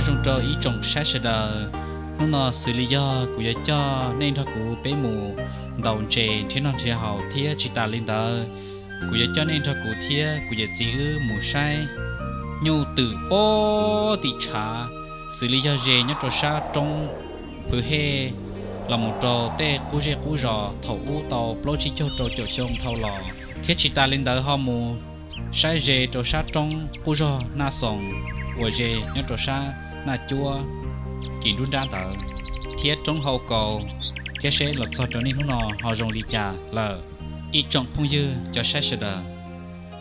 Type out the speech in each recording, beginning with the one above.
Zoo rau ib tsoom saib sawv daws, hnub no xws li yog kuv yuav coj nej nrog kuv peb mus ntaus ntses nrhiav noj nrhiav haus thiab tsis tas li ntawd, kuv yuav coj nej nrog kuv thiab kuv yawm txiv wb mus saib nyuj twm pem tim tshav, xws li yog ze nyob rau sab roob Phwv Hej los mus rau tej qub zej qub zos thaum ub tau plaub tsib caug rau caum xyoo dhau los, thiab tsis tas li ntawd ho mus saib ze rau sab roob qub zog Naj Xoos uas ze nyob rau sab Naj Cuab kis nruab nrab ntawd, thiab roob Hau Kaus, thiab seb los txog rau niaj hnub no ho zoo li cas lawm. Ib tsoom phooj ywg cov saib sawv daws,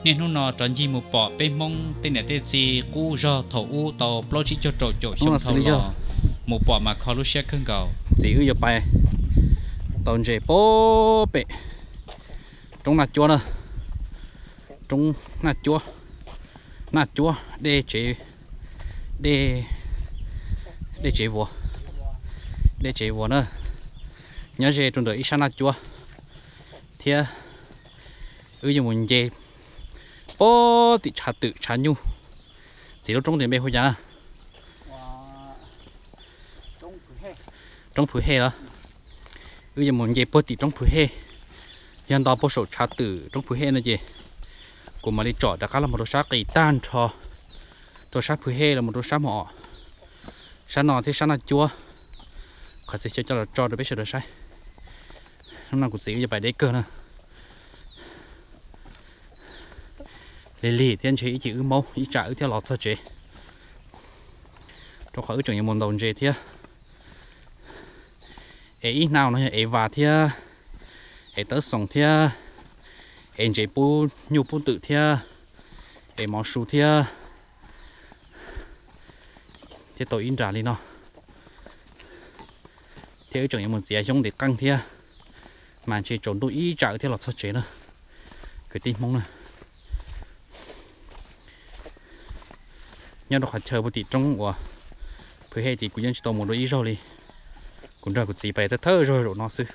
niaj hnub no rov ncig mus pom peb Hmoob tej niam tej txiv qub zog thaum ub tau plaub tsib caug rau caum xyoo dhau los, mus pom mas kho lub siab kawg nkaus. Txiv wb yuav pais ntaus ntses pem roob Naj Cuab na, roob Naj Cuab, Naj Cuab dej tsev, dej tsev vuas, dej tsev vuas na, nyob ze rau ntawm ib sab Naj Cuab thiab. Wb yuav mus nce pem tim tshav twm tshav nyuj. Txiv, lub roob ntawd npe hu cas na? Roob Phwv Hej los? Wb yuav mus nce puag tim roob Phwv Hej. Yog nto puag saum tshav twm roob Phwv Hej no ces kuv mam li tsom rov qab los mus rau sab qis tag nrho, rau sab Phwv Hej los mus rau sab Mos Om, sab no thiab sab Naj Cuab. Qhov txiv xyaw coj los tso rau peb sawv daws saib. Hnub no kuv txiv wb yuav pais deb kawg na. Lig lig thiab ntshe ib chim wb maub ib tsam wb thiaj los txog tsev, rau qhov wb tseem yuav mus ntaus ntses thiab. Es ib hnab no yog es vas thiab, es tawb xoom thiab, es ntses pub nyuj pub twm thiab, es mov su thiab, thiab tau ib nra li no. Thiab wb tseem yuav mus txiav xyoob ntiv qeej thiab, mas ntshe tsaus ntuj ib tsam wb thiaj los txog tsev na, kwv tij Hmoob na. Nyob rau qhov chaw puag tim roob uas Phwv Hej tid kuv yeej tsis tau mus dua ib zaug li. Kuv nrog kuv txiv pais thawj thawj zaug zaum no xwb.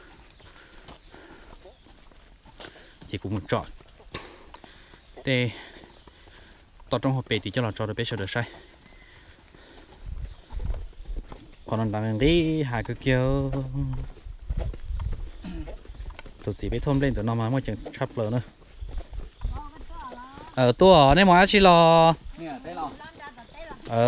Ces kuv mus tsom tej toj roob hauv pes tid coj los tso rau peb sawv daws saib. Qhov no nrad nqis hav kawg kiag. Tus txiv peb thauj nplej ntawm no mas muaj ceem tshaj plaws na. Tuaj, nej mus dab tsi los? Nej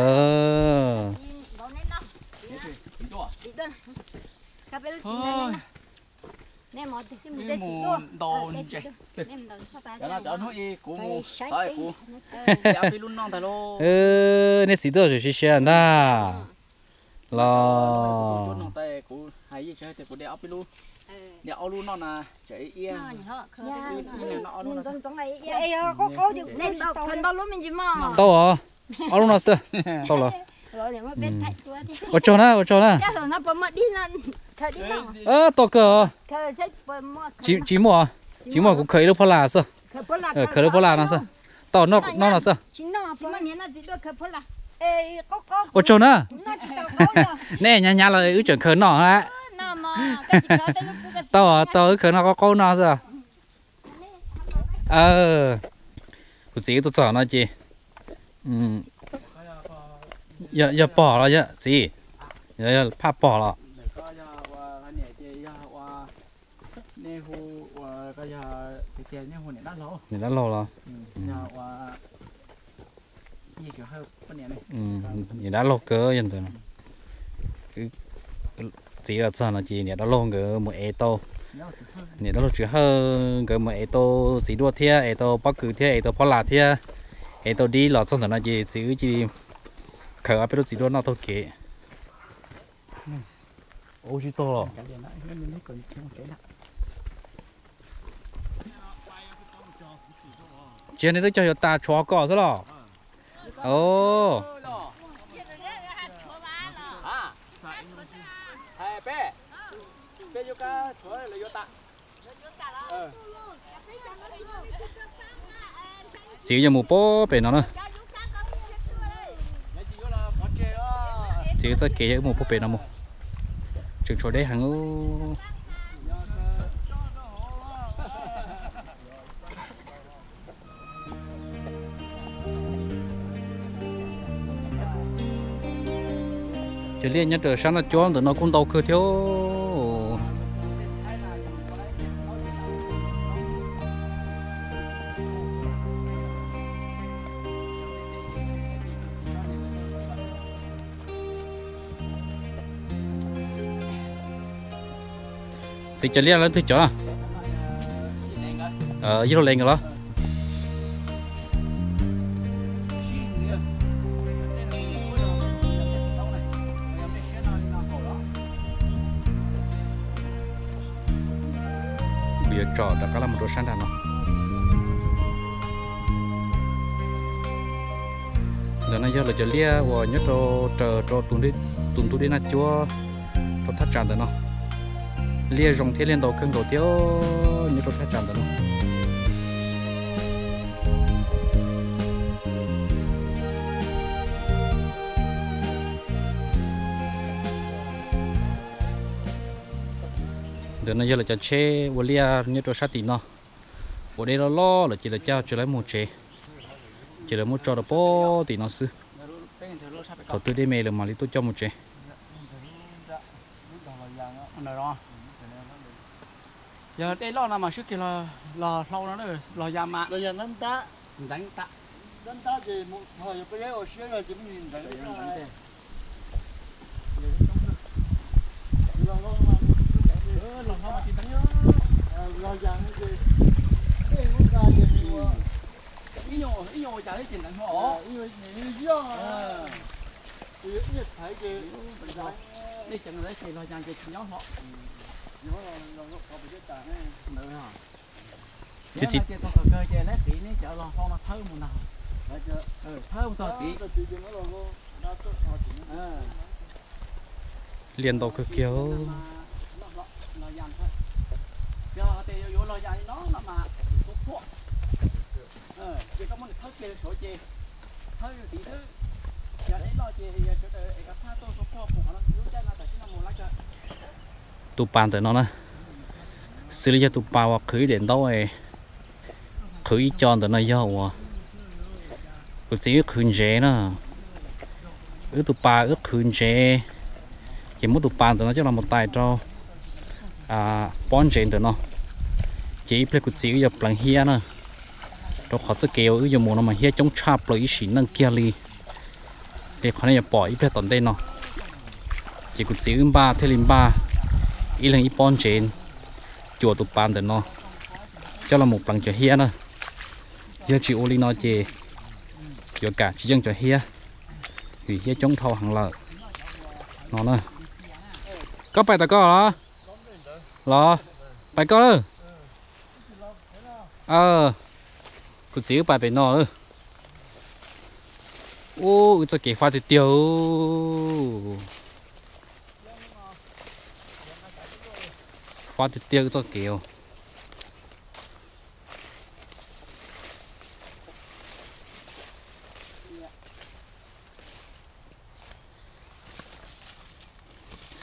txiv tuaj zoo siab siab ntag los. Tau os, ob lub no xwb, tau lawm. Ua tsaug na, ua tsaug na. Tau kawg os. Tsis muaj, tsis muaj, kuv khaws ib lub phab las xwb. Khaws lub phab las no xwb. Tau noj no xwb. Ua tsaug na. Nej hnyav hnyav los wb tseem khaws noj na. Tau, tau, wb khaws noj qaub qaub no xwb. Kuv txiv wb tuaj txog no ces yog pog los yog txiv, yog phaj pog los. Niam dab laug los? Niam dab laug kawg yog ntawd. Txiv los txog no ces niam dab laug nkawd mus ev tau, niam dab laug Tswv Hawj nkawd mus ev tau txiv duaj thiab ev tau pob kws thiab ev tau phab las thiab ev tau dib los txog ntawm no ces txiv wb cia li khaws ob peb lub txiv duaj noj taug kev. Ua tsis tau los. Tsis yog nej twb cog yuav tas tshuav koj xwb los? Txiv yog mus puag pem no na. Txiv txoj kev yog wb mus puag pem no mus. Tseem tshuav deb heev. Liaj nyob rau sab Naj Cuab ntawm no kuj ntau kawg thiab. Txiv cov liaj leej twg cov? Yog Lauj Lees nkawd los? Kuv yuav tsom rov qab los mus rau sab nram no. Ntawm no yog lawv cov liaj uas nyob rau raws rau tus ntug dej Naj Cuab rau thaj tsam ntawm no. Liaj zoo thiab liaj ntau kawg nkaus thiab nyob rau thaj tsam ntawm no. Ntawm no yog lawv cov tsheb ua liaj nyob rau sab tim no. Ua dej loj loj lawm ces lawv caj tso lawv mus tsev, ces lawv muab tso rau pem tim no xwb. Thaum twg dej me lawv mam li tuaj coj mus tsev. Yog dej loj no mas swb kiag los hlau no, los ya mas. Ib nyuag ua cas thiab ces ntxeev hlo os. Nej ceev lawm ces los ya ces tsis nyob hlo. Ces txog thaum kawg ces lawv qiv neb cov los hlau no thawb mus ntag. Thawb mus txog tid. Liaj ntau kawg kiag. Yog tias yuav los ya li no no mas tus tub puaj, ces koj muab nws thawb kiag saud ces thawb yog tid xwb. Yog dej loj ces yog sawv daws es koj thaj tuaj tus puaj mus qhov no lub caij no tam sim no mus lawm kawg. Tus pas ntawm no na, xws li yog tus pas uas qhwv ib daim ntaub, qhwv ib co ntawm no yog uas kuv txiv wb qhwv ntsev na. Wb tus pas wb qhwv ntsev, ces muab tus pas ntawm no coj los mus tais rau pob ntsev ntawm no. Ces ib pliag kuv txiv wb yuav pleev hiab na, rau qhov txoj kev uas wb yuav mus no mas hiab coob tshaj plaws ib sim neej kiag li. Li qhov nej yuav pom ib pliag tom ntej no, ces kuv txiv wb npaj thiaj li npaj ib leeg ib pob ntsev cuam tus pas ntawm no coj los mus pleev cov hiab na. Yog tsis ua li no ces yuav kam tsis yeej cov hiab, vim hiab coob dhau heev lawm no na. Koj pais tom koj los? Los, pais koj lawm. Kuv txiv wb pais pem no lawm. Ub, wb txoj kev fab tiag tiag. Fab tiag tiag wb txoj kev.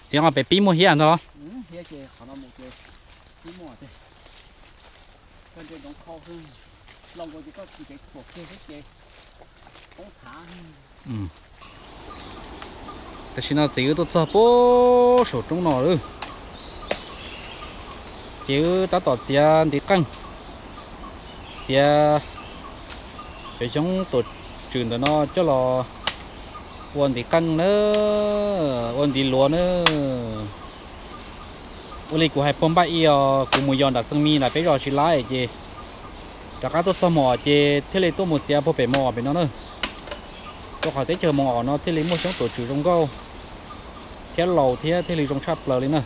Txiv, pem pib muaj hiab ntag los? Tam sim no txiv wb tuaj txog puag saum roob no lawm, ces wb tab tom txiav ntiv qeej, txiav cov xyoob tuam tswm ntawm no coj los ua ntiv qeej na, ua ntiv luav na. Ua li kuv hais puag npaj ib os, kuv mus yos nram Xeev Mis nram peb zos tsis laib ces rov qab tuaj txog mos ces thiaj li tuaj mus txiav puag pem mos pem no na. Rau qhov teb chaws mos os no thiaj li muaj xyoob tuam tswm zoo nkauj thiab laus thiab thiaj li zoo tshaj plaws li na.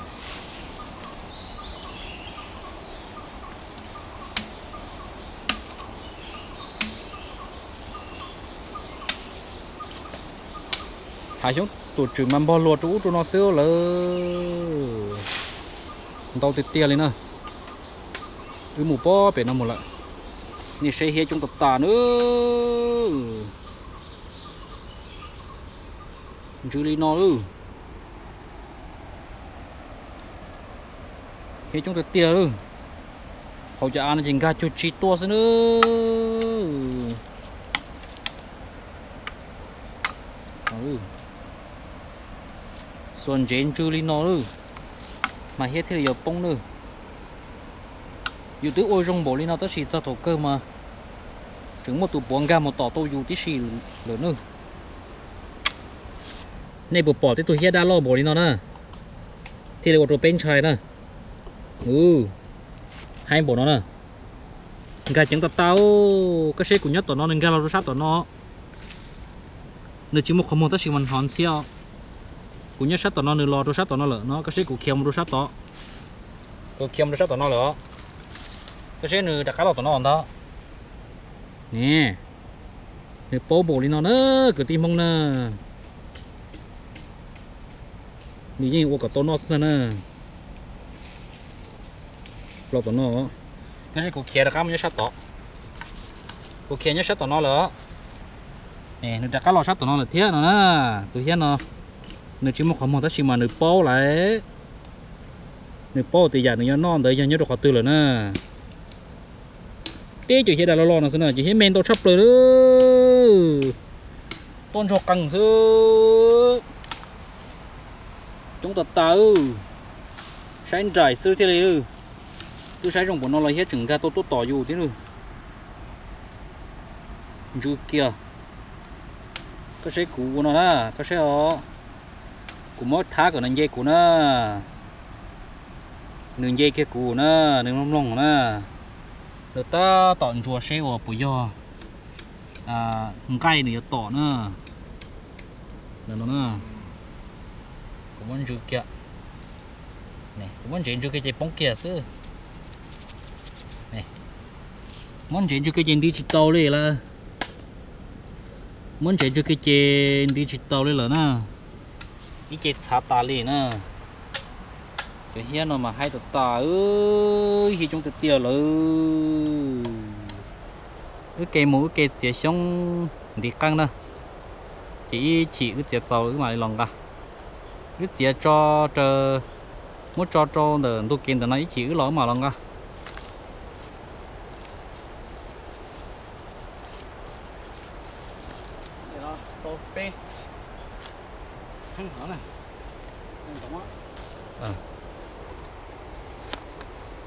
Hav xyoob tuam tswm mas npog luas rau ub rau no xwb lawm. Ntau tiag tiag li na. Wb mus puag pem no mus lawm. Nej saib hiab coob tag tag na. Ntsws li no lawm. Hiab coob tiag tiag lawm. Haus cov av no ces nkag cuag tsis tuaj xwb na. Haus, Xuas ntsev ntsw li no lawm mas hiab thiaj li yuav poob nawb. Yus twb ua zoo npaum li no tab sis txog thaum kawg mas tseem muaj tus puav nkag mus tom tau yus tib si lawm nawb. Nej puas pom tej tug hiab daj loj npaum li no na, thiaj li ua rau peb ntshai na. Haib npaum no na. Nkag ceev tas tas. Koj saib kuv nyob tom no nws nkag los rau sab tom no. Nws tsis muaj qhov muag tab sis mas hnov ntxhiab. Kuv nyob sab tom no nws los rau sab tom no lawm no, koj saib kuv khiav mus rau sab tod. Kuv khiav mus rau sab tom no lawm os. Koj saib nws rov qab los tom no ntag. Ne, nws paub npaum li no na, kwv tij Hmoob na. Nws yeej ua kom tau noj xwb ntag na. Los tom no, koj saib kuv khiav rov qab mus nyob sab tod. Kuv khiav nyob sab tom no lawm. Nws rov qab los sab tom no lawm thiab no na. Tus hiab no nws tsis muaj qhov muag tab sis mas nws paub lawm. Nws paub tias yam nws yuav noj ntawd yog nyob rau qhov twg lawm na. Teb cov hiab daj loj loj no xwb na, ces hiab me ntau tshaj plaws lawm. Tuaj ntsoog qees xwb. Coob tas tas. Saib nraim xwb thiaj li. Twb saib zoo npaum no los hiab tseem nkag tuaj tuaj tom yus thiab. Ntsw kiag. Koj saib kuv ua no na, koj saib os. Kuv muab thab kom nws nce kuv na. Nws nce kiag kuv na, nws mloog mloog na. Nws tab tom ntsuas seb uas puas yog nqaij nws yuav tom na. Kuv muab ntsw kiag. Kuv muab ntsev ntsw kiag ces poob kiag xwb. Muab ntsev ntsw kiag ces nti tsis tau li lawm. Muab ntsev ntsw kiag ces nti tsis tau li lawm na. Ib ce txhav tas li na. Cov hiab no mas haib tas tas, hiab coob tiag tiag lawm. Wb ke mus wb ke txiav xyoob ntiv qeej na, ces ib chim wb txiav txaus wb mam li los nqa. Wb txiav tso raws, muab tso rau ntawm ntug kev ntawm no ib chim wb los wb mam los nqa.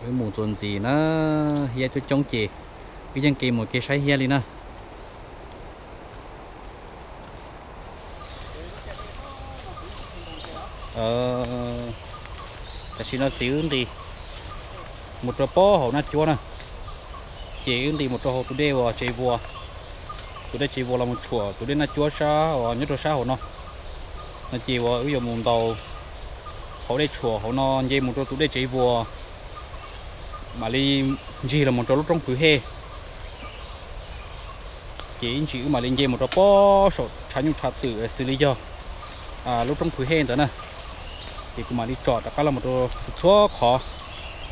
Wb mus txuas ntxiv na, hiab coob coob ces wb yeej ke mus ke saib hiab li na. Tam sim no txiv wb nqis mus rau pob hauv Naj Cuab na, ces wb nqis mus rau hauv tus dej uas tsev vuas, tus dej tsev vuas los mus tshuam tus dej Naj Cuab sab uas nyob rau sab hauv no. No ces uas wb yuav mus ntaus hauv dej tshuam hauv no nce mus rau tus dej tsev vuas, mam li ntsig los mus rau lub roob Phwv Hej. Ces ib ntsis wb mam li nce mus rau pob saum tshav nyuj tshav twm xws li yog lub roob Phwv Hej ntawd na. Ces kuv mam li tsom rov qab los mus rau txhua qhov,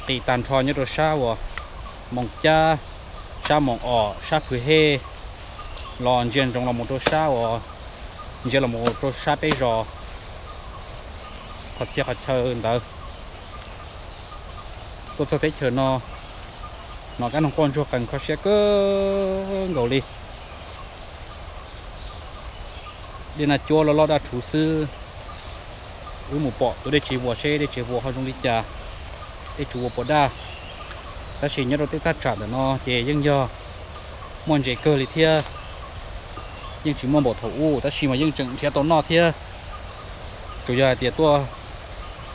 qis tag nrho nyob rau sab uas Moos Cab, sab Moos Om, sab Phwv Hej, los ntsia ntsoov los mus rau sab uas, ntsia los mus rau sab peb zos qhov txhia qhov chaw ntawd. Tuaj txog teb chaws no, hnov kab noog quaj ntsuag qees kho siab kawg nkaus li. Dej Naj Cuab loj loj daj rhuv xwb. Wb mus pom tus dej tsev vuas seb dej tsev vuas ho zoo li cas, dej tsev vuas puas daj. Tab sis nyob rau tej thaj tsam ntawm no ces yeej yog muaj ntses kawg li thiab. Yeej tsis muaj npaum thaum ub tab sis mas yeej tseem nrhiav tau noj thiab. Tsuas yog hais tias tuaj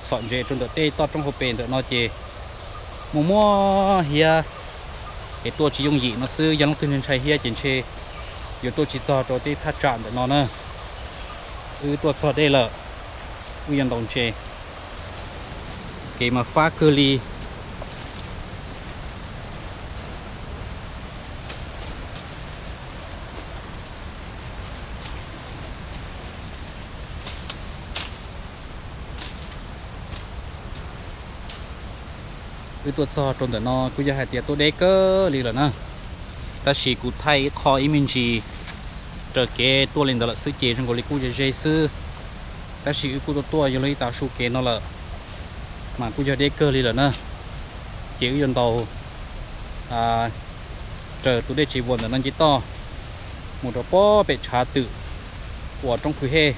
txhom ntses rau ntawm tej toj roob hauv pes ntawm no ces muaj muaj hiab es tuaj tsis yooj yim no xwb. Yog leej twg ntshai hiab ces ntshe yuav tuaj tsis txog rau tej thaj tsam ntawm no na. Wb tuaj txog dej lawm, wb yuav ntaus ntses. Kev mas fab kawg li. Wb tuaj txog rau ntawm no kuj yog hais tias tuaj deb kawg li lawm na, tab sis kuv thaij ib qho ib me ntsis raws kev tuaj li ntawd lawm xwb ces zoo nkaus li kuj ze ze xwb. Tab sis wb kuj tuaj tuaj yog li ib tav su kev no lawm, mas kuj yog deb kawg li lawm na. Ces wb yuav ntaus raws tus dej tsev vuas ntawm no nce toj mus rau pob pem tshav twm uas roob Phwv Hej.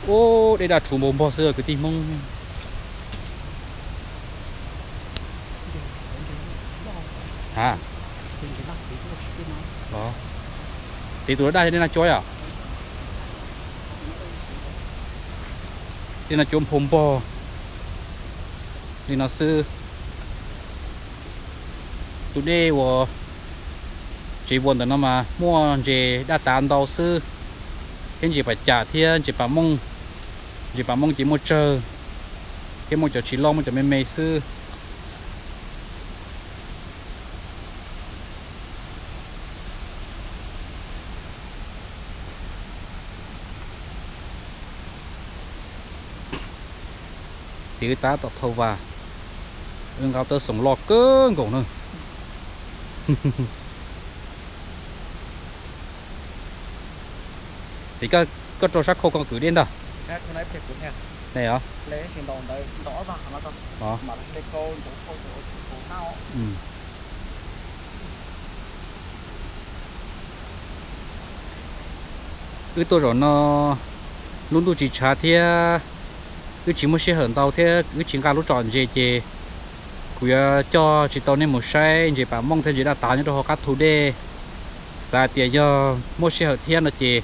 Ub, dej daj rhuv npau npog xwb kwv tij Hmoob. Ha, txiv tus daj daj dej Naj Cuab yom. Dej Naj Cuab npau npog li no xwb. Tus dej uas tsev vuas ntawm no mas muaj ntses daj tav ntau xwb, thiab ntses pas cam thiab ntses pas mooj. Ntses pas mooj ces muaj tsawg, thiab muaj cov tsis loj muaj cov me me xwb. Txiv wb tab tom thau vas, wb nqa tawb xoom loj kawg nkaus na. Ces koj rau sab khau koj kwv dej ntag. Ne os. Wb tuaj zaum no lub ntuj tsis tshav thiab wb tsis muaj sij hawm ntau thiab wb tsis nqa lub tsom ntses ces kuv yuav coj tsis tau nej mus saib ntses pas mooj thiab ntses daj tav nyob rau hauv qab thu dej. Xav hais tias yog muaj sij hawm thiab no ces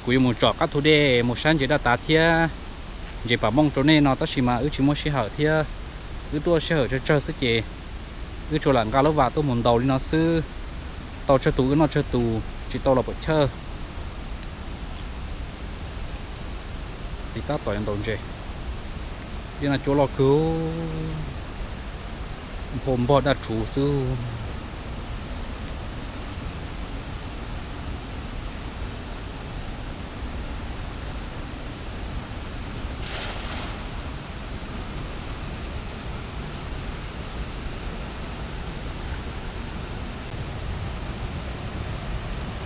kuv yuav mus tsom qab thu dej mus saib ntses daj tav thiab ntses pas mooj rau nej no tab sis mas wb tsis muaj sij hawm thiab wb tuaj sij hawm tsawg tsawg xwb ces wb tsuas lam nqa lub vas tuaj mus ntaus li no xwb. Tau tsawg tus wb noj tsawg tus, tsis tau los pam chawj. Txiv tab tom yuav ntaus ntses. Dej Naj Cuab loj kawg, npau npog daj rhuv xwb.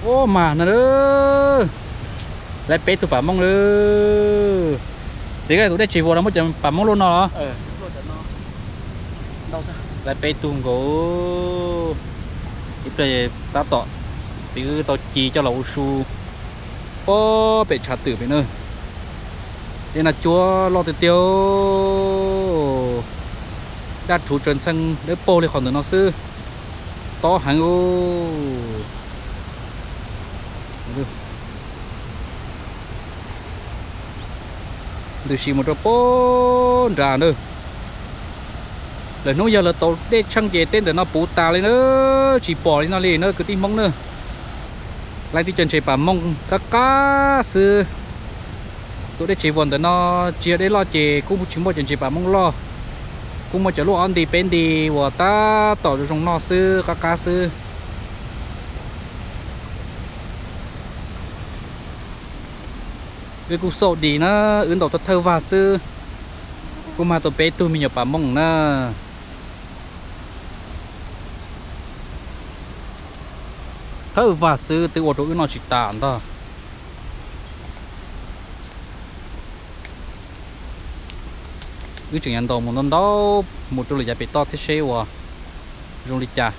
Ub, mas no lawm, lawv peb tug pam mooj lawm. Txiv, koj tus dej tsis vuas no muab cov pam mooj luaj no los? Lawv peb tug nkaus. Ib pliag tab tom txiv wb tau ci coj los ua su. Pob, pem tshav twm pem na. Dej Naj Cuab loj tiag tiag. Daj rhuv tsaws ntxhee dawb paug li qhov ntawm no xwb. Tob heev. Ntws si mus rau pob nrad na. Lawm hnub yog lawv tau dej tsheej ces teb ntawm no puv tas li na, tsis pom li no li na kwv tij Hmoob na. Laij tib co ntses pam mooj qab qab xwb. Tus dej tsev vuas ntawm no tsis yog dej loj ces kuj tsis muaj cov ntses pam mooj loj, kuj muaj cov luaj ob nti peb nti uas tab tom zoo zoo noj xwb qab qab xwb. Wb kuj xauj dis na, wb ntaus thawj thawj vag xwb, kuj mag tau peb tug me nyuam pam mooj na. Thawj vag xwb twb ua rau wb noj tsis tas ntag. Wb tseem yuav ntaus mus ntau ntau mus rau lwm yav pem toj thiab seb ua zoo li cas.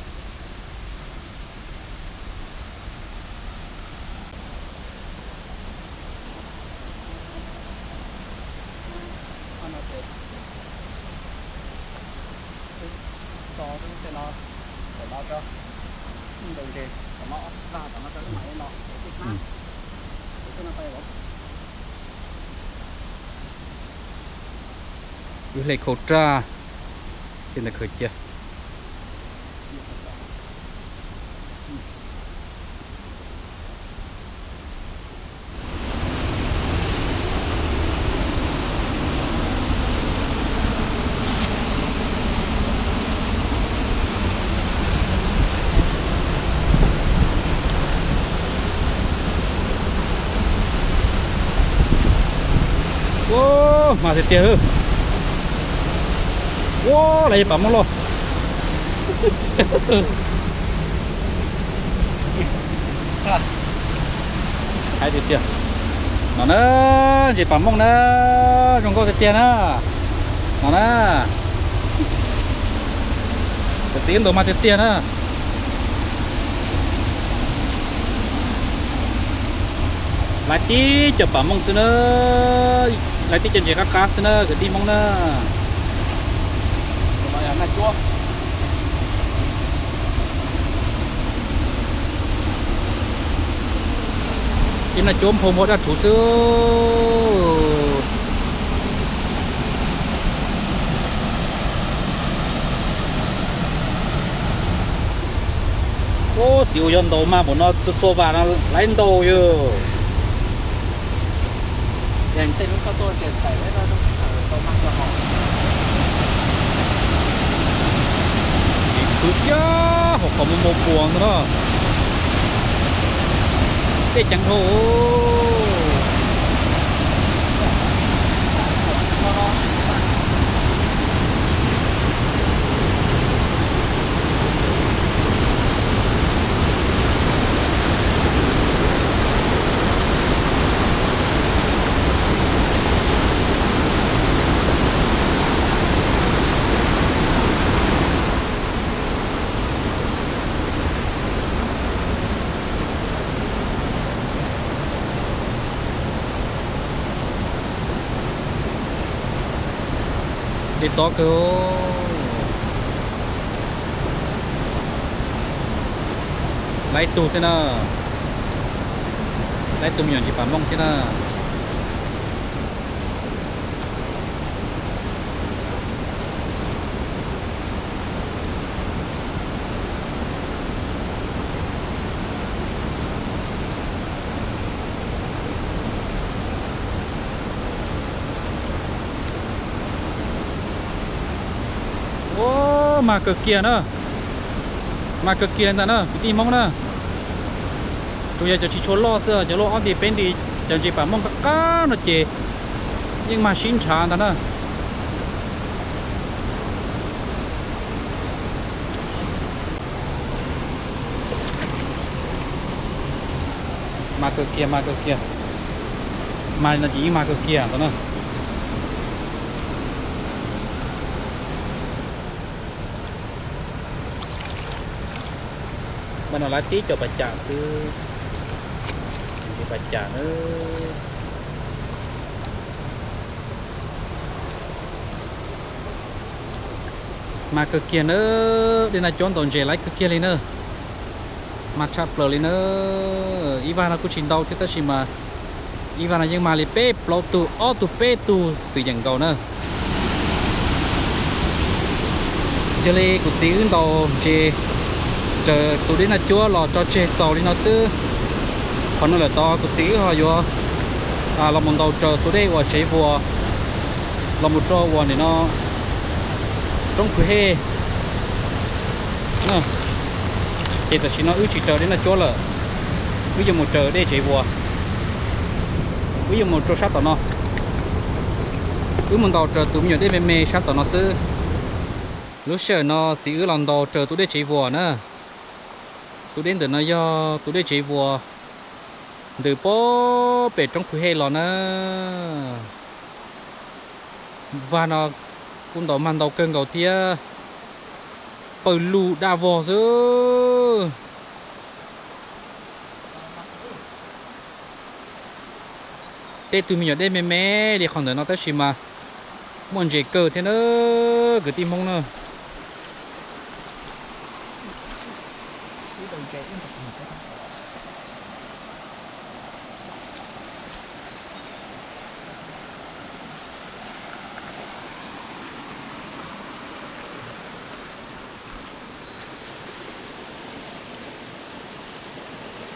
Wb hle khau raj, ces ntawd khaws cia. Ua, mas tiag tiag. Ua, lawv yog pam mooj loj. Hais tiag tiag. No na, ntses pam mooj na, zoo nkauj tiag tiag na. No na, cov txiv ntaus mas tiag tiag na. Laiv tib cov pam mooj xwb na, laiv tib cov ntses qab qab xwb na kwv tij Hmoob na. Ib naj cuab nphau npho daj rhuv xwb. Ub, txiv ua yog ntaus mas npaum no txhua txhua vas no laiv ntaus yog. Tsis khwv kiag hauv qhov muaj npau puas ntag na. Dej ceev dhau. Dej tob kawg. Laiv tug thiab na. Laiv tug me nyuam ntsis pam mooj thiab na. Ub, mag kawg kiag na. Mag kawg kiag li ntag na kwv tij Hmoob na. Tsuas yog cov tsis tshua loj xwb, cov loj ob nti peb nti, cov ntses pam mooj qab qab no ces yeej mag sib nrhav ntag na. Mag kawg kiag, mag kawg kiag. Mag no ces yeej mag kawg kiag ntag na. Mas no laiv tib cov pas cas xwb. Ntses pas cas na. Mag kawg kiag na. Dej naj cuab ntaus ntses laiv kawg kiag li na. Mag tshaj plaws li na. Ib vag no kuj tsis ntau thiab tab sis mas ib vag no yeej mag li peb plaub tug, ob tug peb tug xwm yeem nkaus na. Yog li kuv txiv wb ntaus ntses raws tus dej naj cuab los tso tseg xaus li no xwb. Qhov no lawm tod kuv txiv wb ho yuav los mus ntaus raws tus dej uas Tsev Vuas los mus rau uas nim no Roob Khwv Hej. Ces tam sim no wb tsis raws dej naj cuab lawm, wb yuav mus raws dej Tsev Vuas, wb yuav mus rau sab tom no. Wb mus ntaus raws tus me nyuam dej me me sab tom no xwb. Lub sij hawm no txiv wb los ntaus raws tus dej Tsev Vuas na. Tus dej ntawm no yog tus dej Tsev Vuas ntws pem pem Roob Khwv Hej los na. Vag no kuj ntaus mag ntau kawg nkaus thiab, pawg lug daj vog xwb. Tej tug me nyuam dej me me li qhov ntawm no tab sis mas muaj ntses kawg thiab na, kwv tij Hmoob na.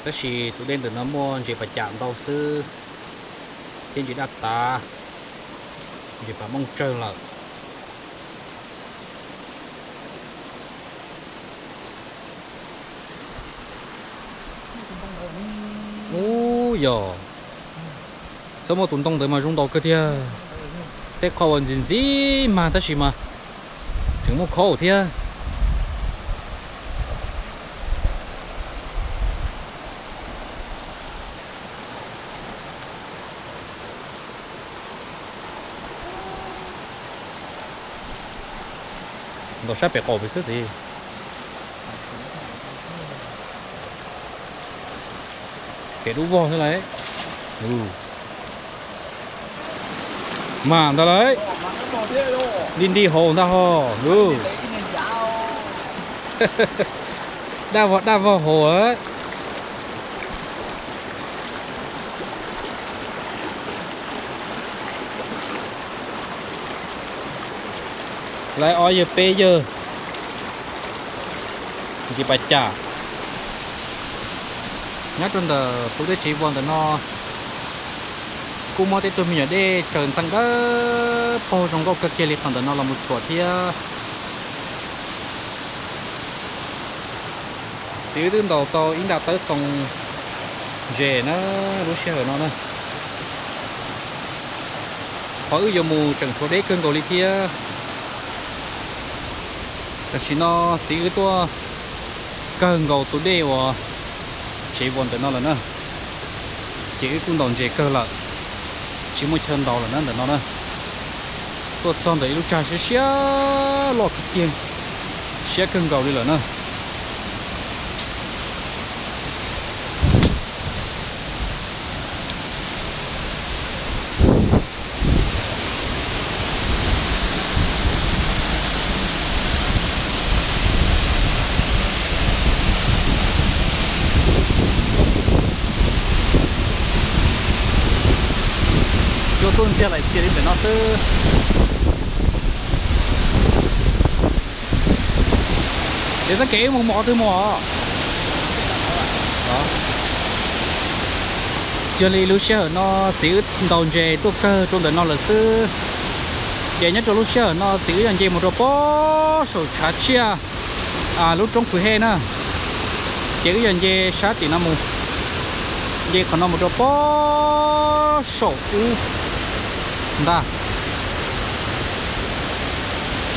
Tab sis tus dej ntawm no muaj ntses pas cam ntau xwb, thiab ntses daj tav, ntses pas mooj tsawg lawm. Ub yog, txhob muaj tus ntoo ntawd mas zoo ntaus kawg tiag. Tej qho uas ntxim ntxim mag tab sis mas tseem muaj khaub thiab. Ntaus sab pem qaum pem xwb txiv. Pem dub vog xwb lauj. Mas ntag lauj, nti nti hauv ntag ho. Daj vog daj vog hauv. Lawv ob yawg peb yawg nce pas cas. Nyob rau ntawm tus dej tsev vog ntawm no kuj muaj tej tug me nyuam dej tsaws ntxeev dawb paug zoo nkauj kawg kiag li qhov ntawm no los mus tshuam thiab. Txiv wb twb ntaus tau ib nta tawb xoo ntses na lub sij hawm no na. Qhov wb yuav mus tseem tshuav deb kawg nkaus li thiab. Tam sim no txiv wb tuaj kawg nkaus tus dej uas tsev vog ntawm no lawm na. Ces wb kuj ntaus ntses kawg lawm, tsis muaj chaw ntaus lawm na ntawm no na. Tuaj txog ntawm ib lub tsag siab siab loj kawg kiag, siab kawg nkaus li lawm na. Cua tuaj ntxiag laim txias li ntawm no xwb. Ces txoj kev mus mus qhov twg mus os? Yog li lub sij hawm no txiv wb ntaus ntses tuaj kawg rau ntawm no lawm xwb. Ces nyob rau lub sij hawm no txiv wb yog nce mus rau pob saum tshav tsiaj lub roob Khwv Hej na. Ces wb yog nce sab tim no mus, nce qhov no mus rau pob saum ub ntag.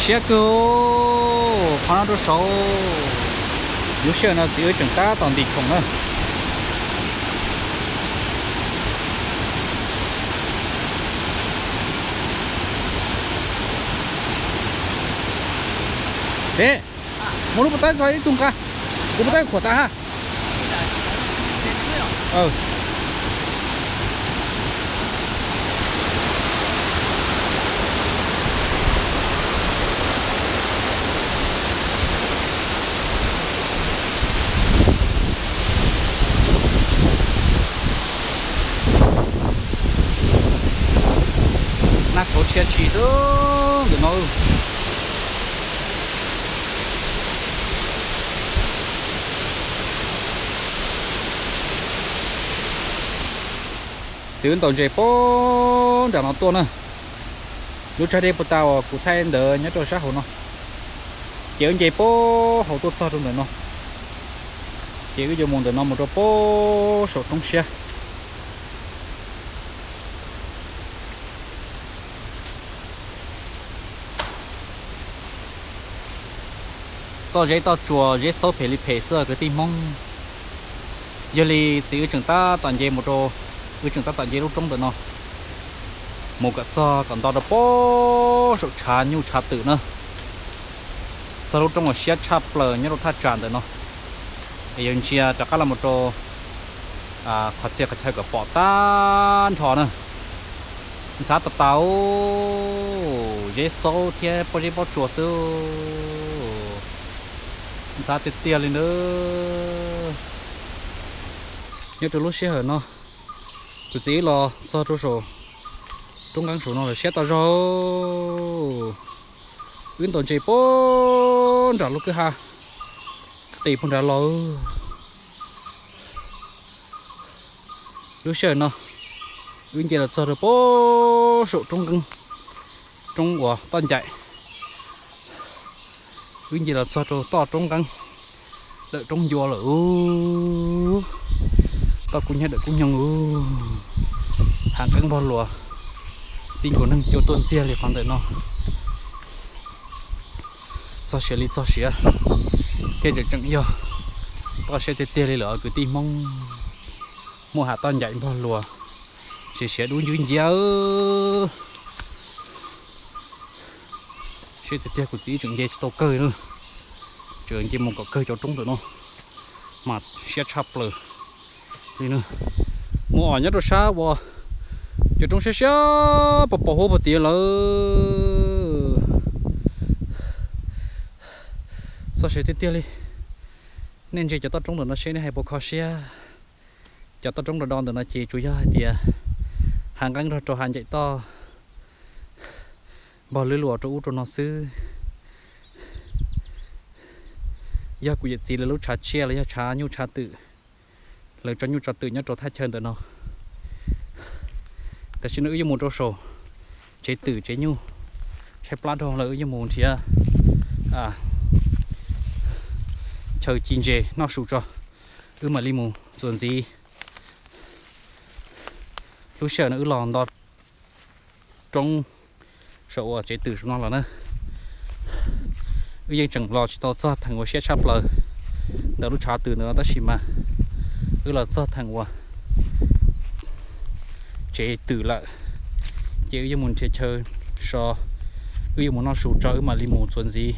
Siab kawg, qhov no rau saud. Lub sij hawm no txiv wb tseem tab tom ntim khoom na. Txiv, muab lub pob tawb tso ib tug nqa, kuv pob tawb khuam tas ha. Nag tshauv tshia tshis xwb ntawm no. Txiv wb ntaus ntses puag nram no tuaj na. Lub tsag dej puag ta uas kuv thaij ntawd nyob rau sab hauv no. Ces wb nce puag hauv tuaj txog rau ntawm no. Ces wb yuav mus ntawm no mus rau puag saum roob siab. Toj zeb toj tsuas zeb xaub phem li phem xwb kwv tij Hmoob. Yog li txiv wb tseem tab tom nce mus rau, wb tseem tab tom nce lub roob ntawm no mus kom txog kom nto rau puag saum tshav nyuj tshav twm na. Txog lub roob uas siab tshaj plaws nyob rau thaj tsam ntawm no. Es yuav ntsia rov qab los mus rau qhov txhia qhov chaw kom pom tag nrho na. Ntxhab tas tas, zeb xaub thiab pob zeb pob tsuas xwb. Ntxhab tiag tiag li ntawd. Nyob rau lub sij hawm no, kuv txiv los txog rau saum roob nqeeb saum no lawm siab tas zog. Wb ntaus ntses puag nram lub kwj ha qis puag nrad los. Lub sij hawm no wb nce los txog rau puag saum roob nqeeb, roob uas toj ncaim. Wb nce los txog rau toj roob nqeeb, dawm roob ncua lawm ub. Toj kub hnyiab dawm kub nyoog ub. Hav nqeeb npog luas, txij nkaus neeg cua tuaj ntxiag li qhov ntawm no. Txog siav li txog siav, thiaj tseem tseem yog toj siab tiag tiag li lawm kwv tij Hmoob. Muaj hav toj ncaim npog luas, siav siav dub ncwb nciab. Siab tiag tiag, kuv txiv tseem nce tsis tau kawg na. Tseem nce mus kom kawg cov roob ntawm no mas siab tshaj plaws li na. Mus om nyob rau sab uas cov roob siab siab pos pos huab puag tid lawm. Txog siav tiag tiag li. Nej ntsia cov toj roob ntawm no seb nej hais puas kho siab. Cov toj roob do do ntawm no ces tsuas yog hais tias hav nqeeb nrog rau hav ncaim toj npog lwb luas rau ub rau no xwb. Yog kuv yawm txiv lawv lub tshav tsiaj los yog tshav nyuj tshav twm, lawv tso nyuj tso twm nyob rau thaj chaw ntawm no. Tam sim no wb yuav mus rau saum tsev twm tsev nyuj, tshaib plab dhau lawm wb yuav mus nrhiav chaw ci ntses noj su tso, wb mam li mus txuas ntxiv. Lub sij hawm no wb los nto roob saum uas tsev twm saum no los na. Wb yeej tseem los tsis tau txog theem uas siab tshaj plaws ntawm lub tshav twm ntawm no tab sis mas wb los txog theem uas tsev twm lawm, ces wb yuav mus nrhiav chaw so, wb yuav mus noj su tso wb mam li mus txuas ntxiv.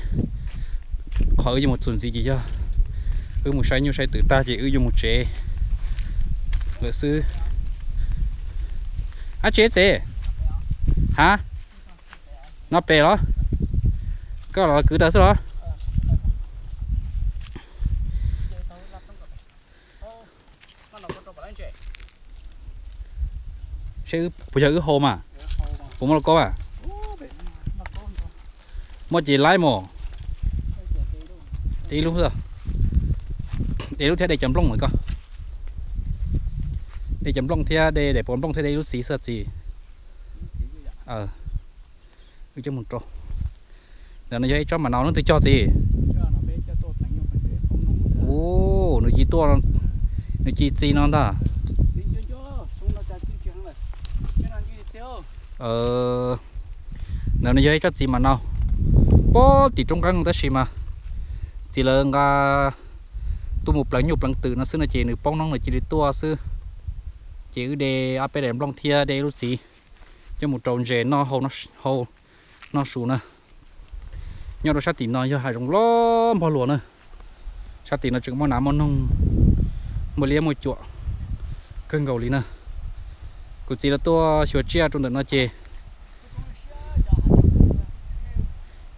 Qhov wb yuav mus txuas ntxiv ces yog wb mus saib nyuj saib twm tag ces wb yuav mus tsev lawm xwb. Ab tsev txiv, ha, no pem los? Koj los kwv tawm xwb los? Seb puas yog wb hau mas, puas muaj lauj kaub mas? Muaj ces laib mos. De ib lub, de lub thiab de cov nplooj ko. De cov nplooj thiab de daim pua nplooj thiab de ib lub txiv xwb txiv. Wb coj mus rau. Ntawm no yog ib tsob mas nau leej twg cog txiv? Ub, nws ci tuaj, nws ci txi no ntag. Ntawm no yog ib tsob txiv mas nau, pob tim roob nqeeb no tab sis mas txiv lawv nqa tuaj mus pleev nyuj pleev twm no xwb no ces nws poob noob nws cia li tuaj xwb. Ces wb de ob peb daim nplooj thiab de ib lub txiv coj mus rau ntses noj hau, noj su na. Nyob rau sab tim no yog hav zoov loj npog luas na. Sab tim no tseem muaj nav muaj noog, muaj liab muaj cuam kawg nkaus li na. Kuv txiv lawv tuaj xyuas tsiaj rau ntawm no ces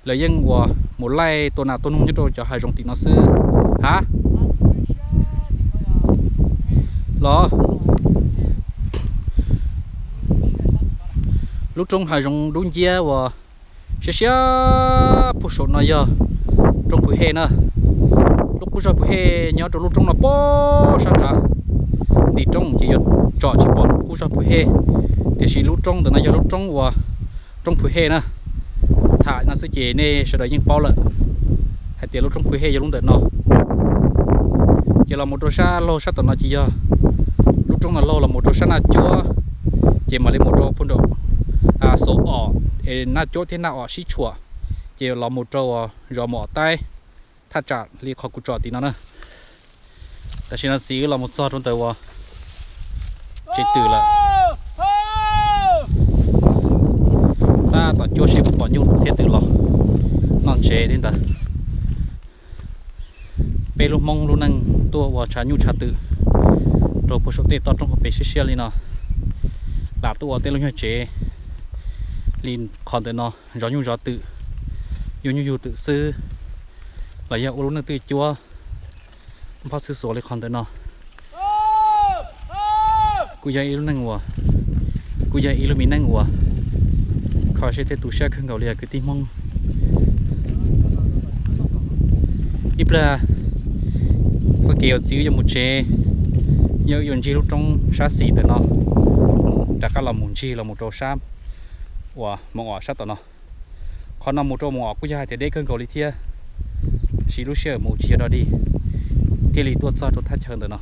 lawv yeej uas mus laij tua nas tua noog nyob rau cov hav zoov tim no xwb. Ha, los, lub roob hav zoov dub nciab uas siab siab puag saum no yog roob Phwv Hej na. Lub qub zog Phwv Hej nyob rau lub roob no pob sab nrad. Ntim roob ces yuav tsom tsis pom qub zog Phwv Hej, tiam sis lub roob ntawm no yog lub roob uas roob Phwv Hej na. Tham no xwb ces nej sawv daws yeej paub lawm hais tias lub roob Phwv Hej yog lub ntawm no. Ces los mus rau sab laug sab tom no ces yog lub roob no laug los mus rau sab Naj Cuab, ces mam li mus rau puag nraum Xauv Om, es Naj Cuab thiab Naj Om sib tshuam, ces los mus rau zos Mus Om Taib, thaj tsam li qhov kuv tsom tim no na. Tam sim no txiv wb los mus txog rau ntawm uas tsev twm lawm. Tab tom cuab seb puas pom nyuj thiab twm los noj ntses li ntawd. Peb lub Hmoob lub neej tuaj ua tshav nyuj tshav twm rau puag saum tej toj roob hauv pes siab siab li no, lam tuaj ua tej lub nyuag tsev li qhov ntawm no zov nyuj zov twm, yug nyuj yug twm xwb, los yog ua lub neej twj cuab nphob txhwb xuas li qhov ntawm no. Kuj yog ib lub neej uas, kuj yog ib lub me neej uas kho siab thiab tu siab kawg nkaus li os kwv tij Hmoob. Ib pliag txoj kev uas txiv wb yuav mus tsev, yog wb yuav ntsig lub roob sab xis ntawm no, rov qab los mus ntsig los mus rau sab uas Moos Om sab tom no. Qhov no mus rau Moos Om kuj yog hais tias deb kawg nkaus li thiab, siv lub sij hawm mus tsis yog dog dig, thiaj li tuaj txog rau thaj chaw ntawm no.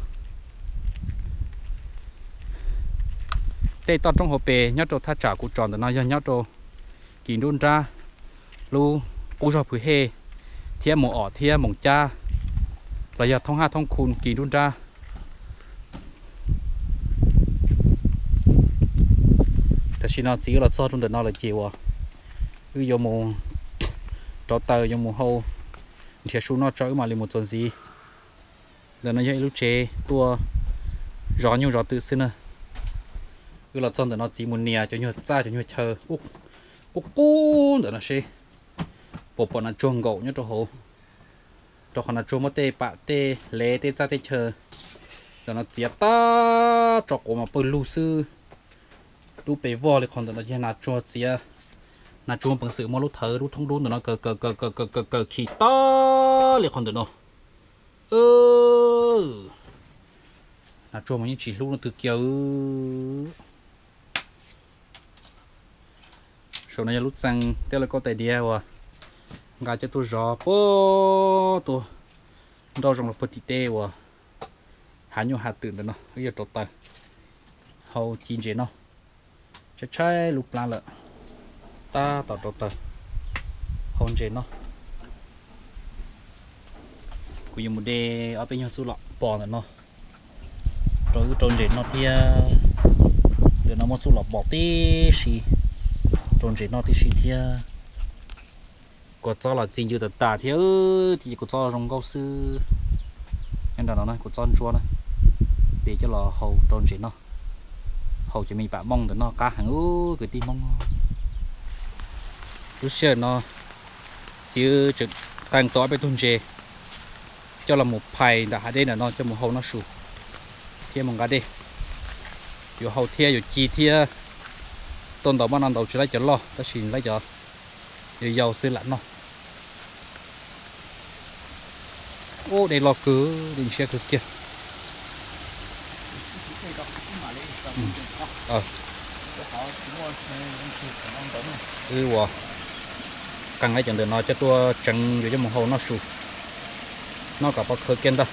Tej toj roob hauv pes nyob rau thaj tsam kuv tsom ntawm no yog nyob rau Kis Nruab Nrab, lub qub zog Phwv Hej, thiab Moos Om thiab Moos Cab, los yog thoob haj thoob khu Kis Nruab Nrab. Tam sim no txiv wb los txog rau ntawm no lawm ces uas wb yuav mus rauv taws yuav mus hau nrhiav su noj tso wb mam li mus txuas ntxiv. Ntawm no yog ib lub tsev tuaj zov nyuj zov twm xwb na. Wb los txog ntawm no txiv mus nias cov nyuag txaj cov nyuag chaw qub qub ntawm no seb puas pom nas tsuag nkaum nyob rau hauv, rau qhov nas tsuag muab tej pam tej hlev tej txaj tej chaw ntawm no txiav tag tso quav mas pawg lug xwb. Lub pes vog li qhov ntawm no ces nas tsuag txiav, nas tsuag muaj peev xwm muab lub thawv lub thoob dub ntawm no kaws kaws kaws kaws kaws kaws khi tag li qhov ntawm no. Nas tsuag mas yeej tsis hlub leej twg kiag. Saum no yog lub txee tej laj kauj tais diav uas nqa coj tuaj zov puag tuaj nrauj zoo los puag tim tej uas hav nyuj hav twm ntawm no wb yuav rauv taws hau ci ntses noj. Tshaib tshaib lub plab lawm, tab tom rauv taws hau ntses noj. Kuv yuav mus de ob peb nyuag txuj lom pos ntawm no rau wb rau ntses noj thiab. Ntawm no muaj txuj lom pos tib si rau ntses noj tib si thiab. Kua txob los txi ncw tas tas thiab, tib ces kua txob zoo nkauj xwb. Nyob nram no na kua txob ntsuab na, de coj los hau rau ntses noj, hau cov me pam mooj ntawm no qab heev ub kwv tij Hmoob. Lub sij hawm no txiv tseem qee tau ob peb tug ntses coj los mus phais ntawm hav deb ntawm no coj mus hau noj su thiab mus nqa dej. Yuav hau thiab yuav ci thiab. Tuaj ntaus maj no ntaus tsis laib cov loj tab sis laib cov yau yau xwb lam noj. Ub, dej loj kawg, dej ntshiab kawg kiag. Wb ua qee laib cov ntawm no coj tuaj tseev yuav coj mus hau noj su, noj kom pov khawv kiag ntag.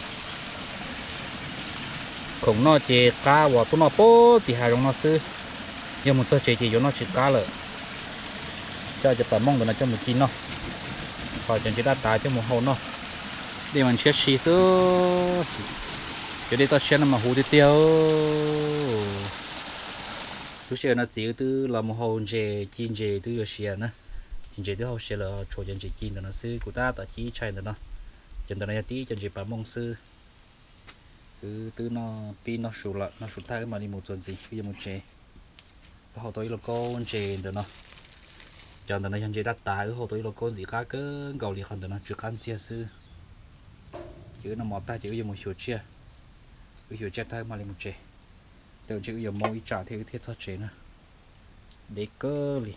Khoom noj ces qab uas tuaj noj puag tim hav zoov no xwb, yog mus txog tsev ces yuav noj tsis qab lawm. Coj cov pam mooj ntawm no coj mus ci noj, ho cov ntses daj tav coj mus hau noj. Dej mas ntshiab si xwb, cov dej toj siab no mas huv tiag tiag. Lub sij hawm no txiv wb twb los mus hau ntses ci ntses twb yuav siav na, ci ntses twb hau siav lawm, tshuav cov ntses ci ntawm no xwb, kuv tab tom ci ib tshai ntawm no. Cov ntawm no yog tib cov ntses pam mooj xwb. Wb twb noj pib noj su lawm, noj su tag wb mam li mus txuas ntxiv, wb yuav mus tsev. Wb hau tau ib lauj kaub ntses ntawm no, cov ntawm no yog ntses daj tav, wb hau tau ib lauj kaub ntxim qab kawg nkaus li, qhov ntawm no tsw qab ntxiag xwb. Ces wb noj mov tag ces wb yuav mus xyuas tsiaj, wb xyuas tsiaj tag wb mam li mus tsev. Tej zaum ntshe wb yuav mus ib tsam thiab wb thiaj txog tsev na, deb kawg li.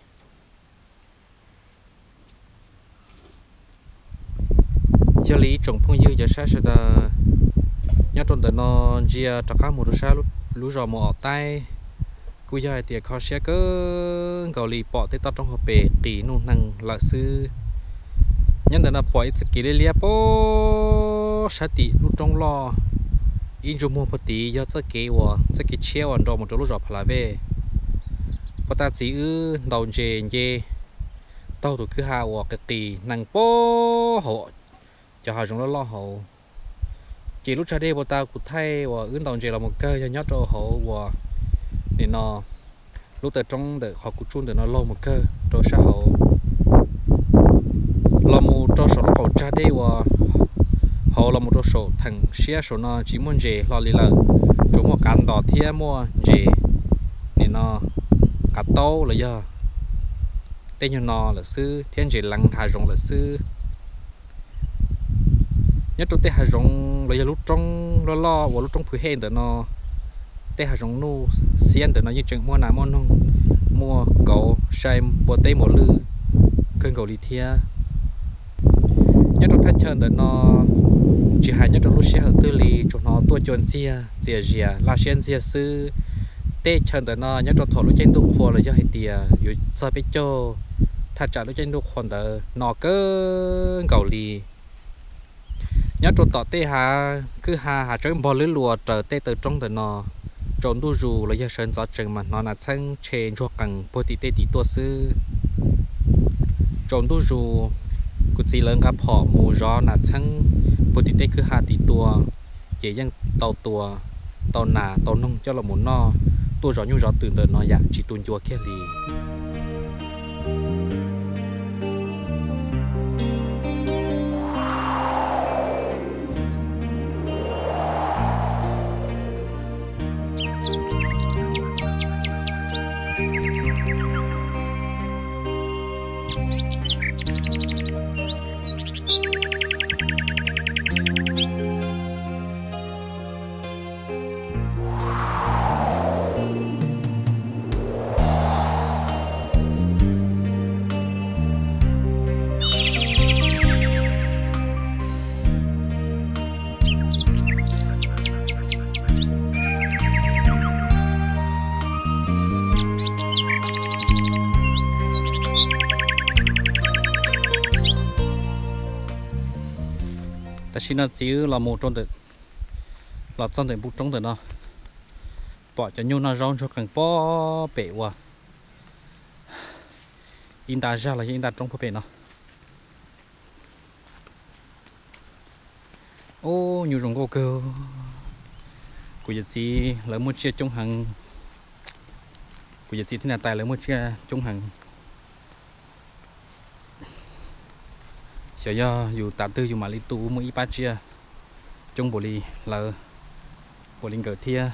Yog li ib tsoom phooj ywg cov saib sawv daws, nyob rau ntawm no ntsia rov qab mus rau sab lub zos Mus Om Taib, kuj yog hais tias kho siab kawg nkaus li, pom tej toj roob hauv pes qis nuj hneev lawm xwb. Nyob ntawm no pom ib txoj kev liab liab puag sab tim lub roob loj, ib ntsug muag puag tid yog txoj kev uas txoj kev tshiab uas nrau mus rau lub zos Pha La Vej. Puag ta txiv wb ntaus ntses nce taug tus kwj ha uas qis qis hneev puag hauv cov hav zoov loj loj hauv. Ces lub tsag dej puag ta kuv thaij uas wb ntaus ntses los mus kawg yog nyob rau hauv uas nim no lub taw roob ntawm qhov kuv tsuj ntawm no laug mus kawg rau sab hauv, los mus rau saum lub qaum tsag dej uas hauv los mus rau saum theem siab saum no tsis muaj ntses hlo li lawm, tsuas muaj qav ntos thiab muaj ntses nim no qav taub los yog tej nyuag no lawm xwb thiab ntses leev hav zoov lawm xwb. Nyob rau tej hav zoov los yog lub roob loj loj uas lub roob Phwv Hej ntawm no, tej hav zoov nuj xiab ntawm no yeej tseem muaj nas muaj noog, muaj kauv sai npua teb npua lwj kawg nkaus li thiab. Nyob rau thaj chaw ntawm no, tsis hais nyob rau lub sij hawm twg li tsuas hnov tuaj cua ntxiag txias zias laj siab ntxiag xwb. Tej chaw ntawm no nyob rau thaum lub caij ntuj qhua los yog hais tias yuav txog peb caug, thaj tsam lub caij ntuj qhua ntawd no kawg nkaus li. Nyob rau tom tej hav kwj ha hav tsawb npog lwb luas raws tej taw roob ntawm no, tsaus ntuj zus los yog sawv ntxov tsees mas hnov nas txheeb tshe ntsuag qees puag tim tej tim tuaj xwb. Tsaus ntuj zus, kuv txiv lawv nqa phom mus zov nas txheeb puag tim tej kwj ha tim tua, ces yeej tau tua, tau nas tau noog coj los mus noj, tuaj zov nyuj zov twm ntawm no yam tsis tu ncua kiag li. Tam sim no txiv wb los mus rau ntawm, los txog ntawm npoo roob ntawm no, pom cov nyuj noj zaub ntsuag qees pob pem uas ib nta zaj los yog ib nta roob pob pem no. Ub, nyuj zoo nkauj kawg. Kuv yawm txiv lawv muaj tsiaj coob heev. Kuv yawm txiv thiab niam tais lawv muaj tsiaj coob heev. Xyov yog yus tav twg yus mam li tu muaj ib pab tsiaj coob npaum li lawv, npaum li nkawd thiab.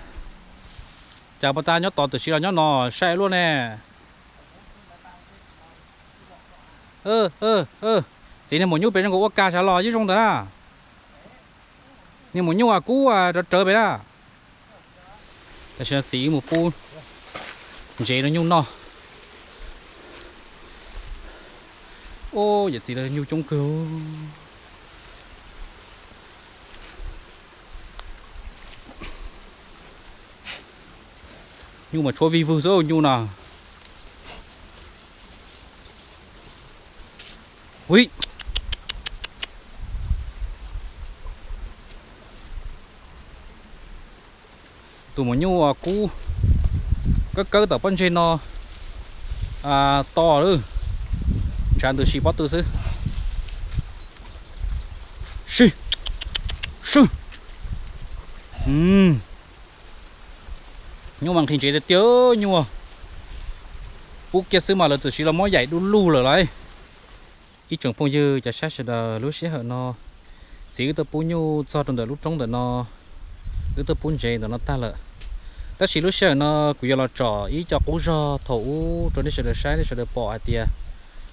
Cas puas tas nyob tod tam sim los nyob no saib luaj ne? Txiv, niag maum nyuj pem zoo nkaus ua kas sav los yeej zoo ntawd na. Niag maum nyuj as kub rov rawv pem na. Tam sim no txiv mus pub ntsev rau nyuj noj. Ub, yawm txiv lawv nyuj coob kawg. Nyuj mas tshuav vij vwg xwb nyuj no. Ui, tus maum nyuj kub kawb kawb tom pob ntseg no to lawm. Ntshav ntws si pob tw xwb. Si, si. Nyuj mas nqhis ntsev tiag tiag nyuj. Pub kiag xwb mas lawv txawm siv los muab yaim du lug lawm lauj. Ib tsoom phooj ywg cov saib sawv daws, lub sij hawm no txiv wb tuaj pub nyuj txog rau ntawm lub roob ntawm no, wb tuaj pub ntsev ntawm no tag lawm. Tab sis lub sij hawm no kuv yuav los tsom ib co qub zog thaum ub rau nej sawv daws saib, nej sawv daws pom hais tias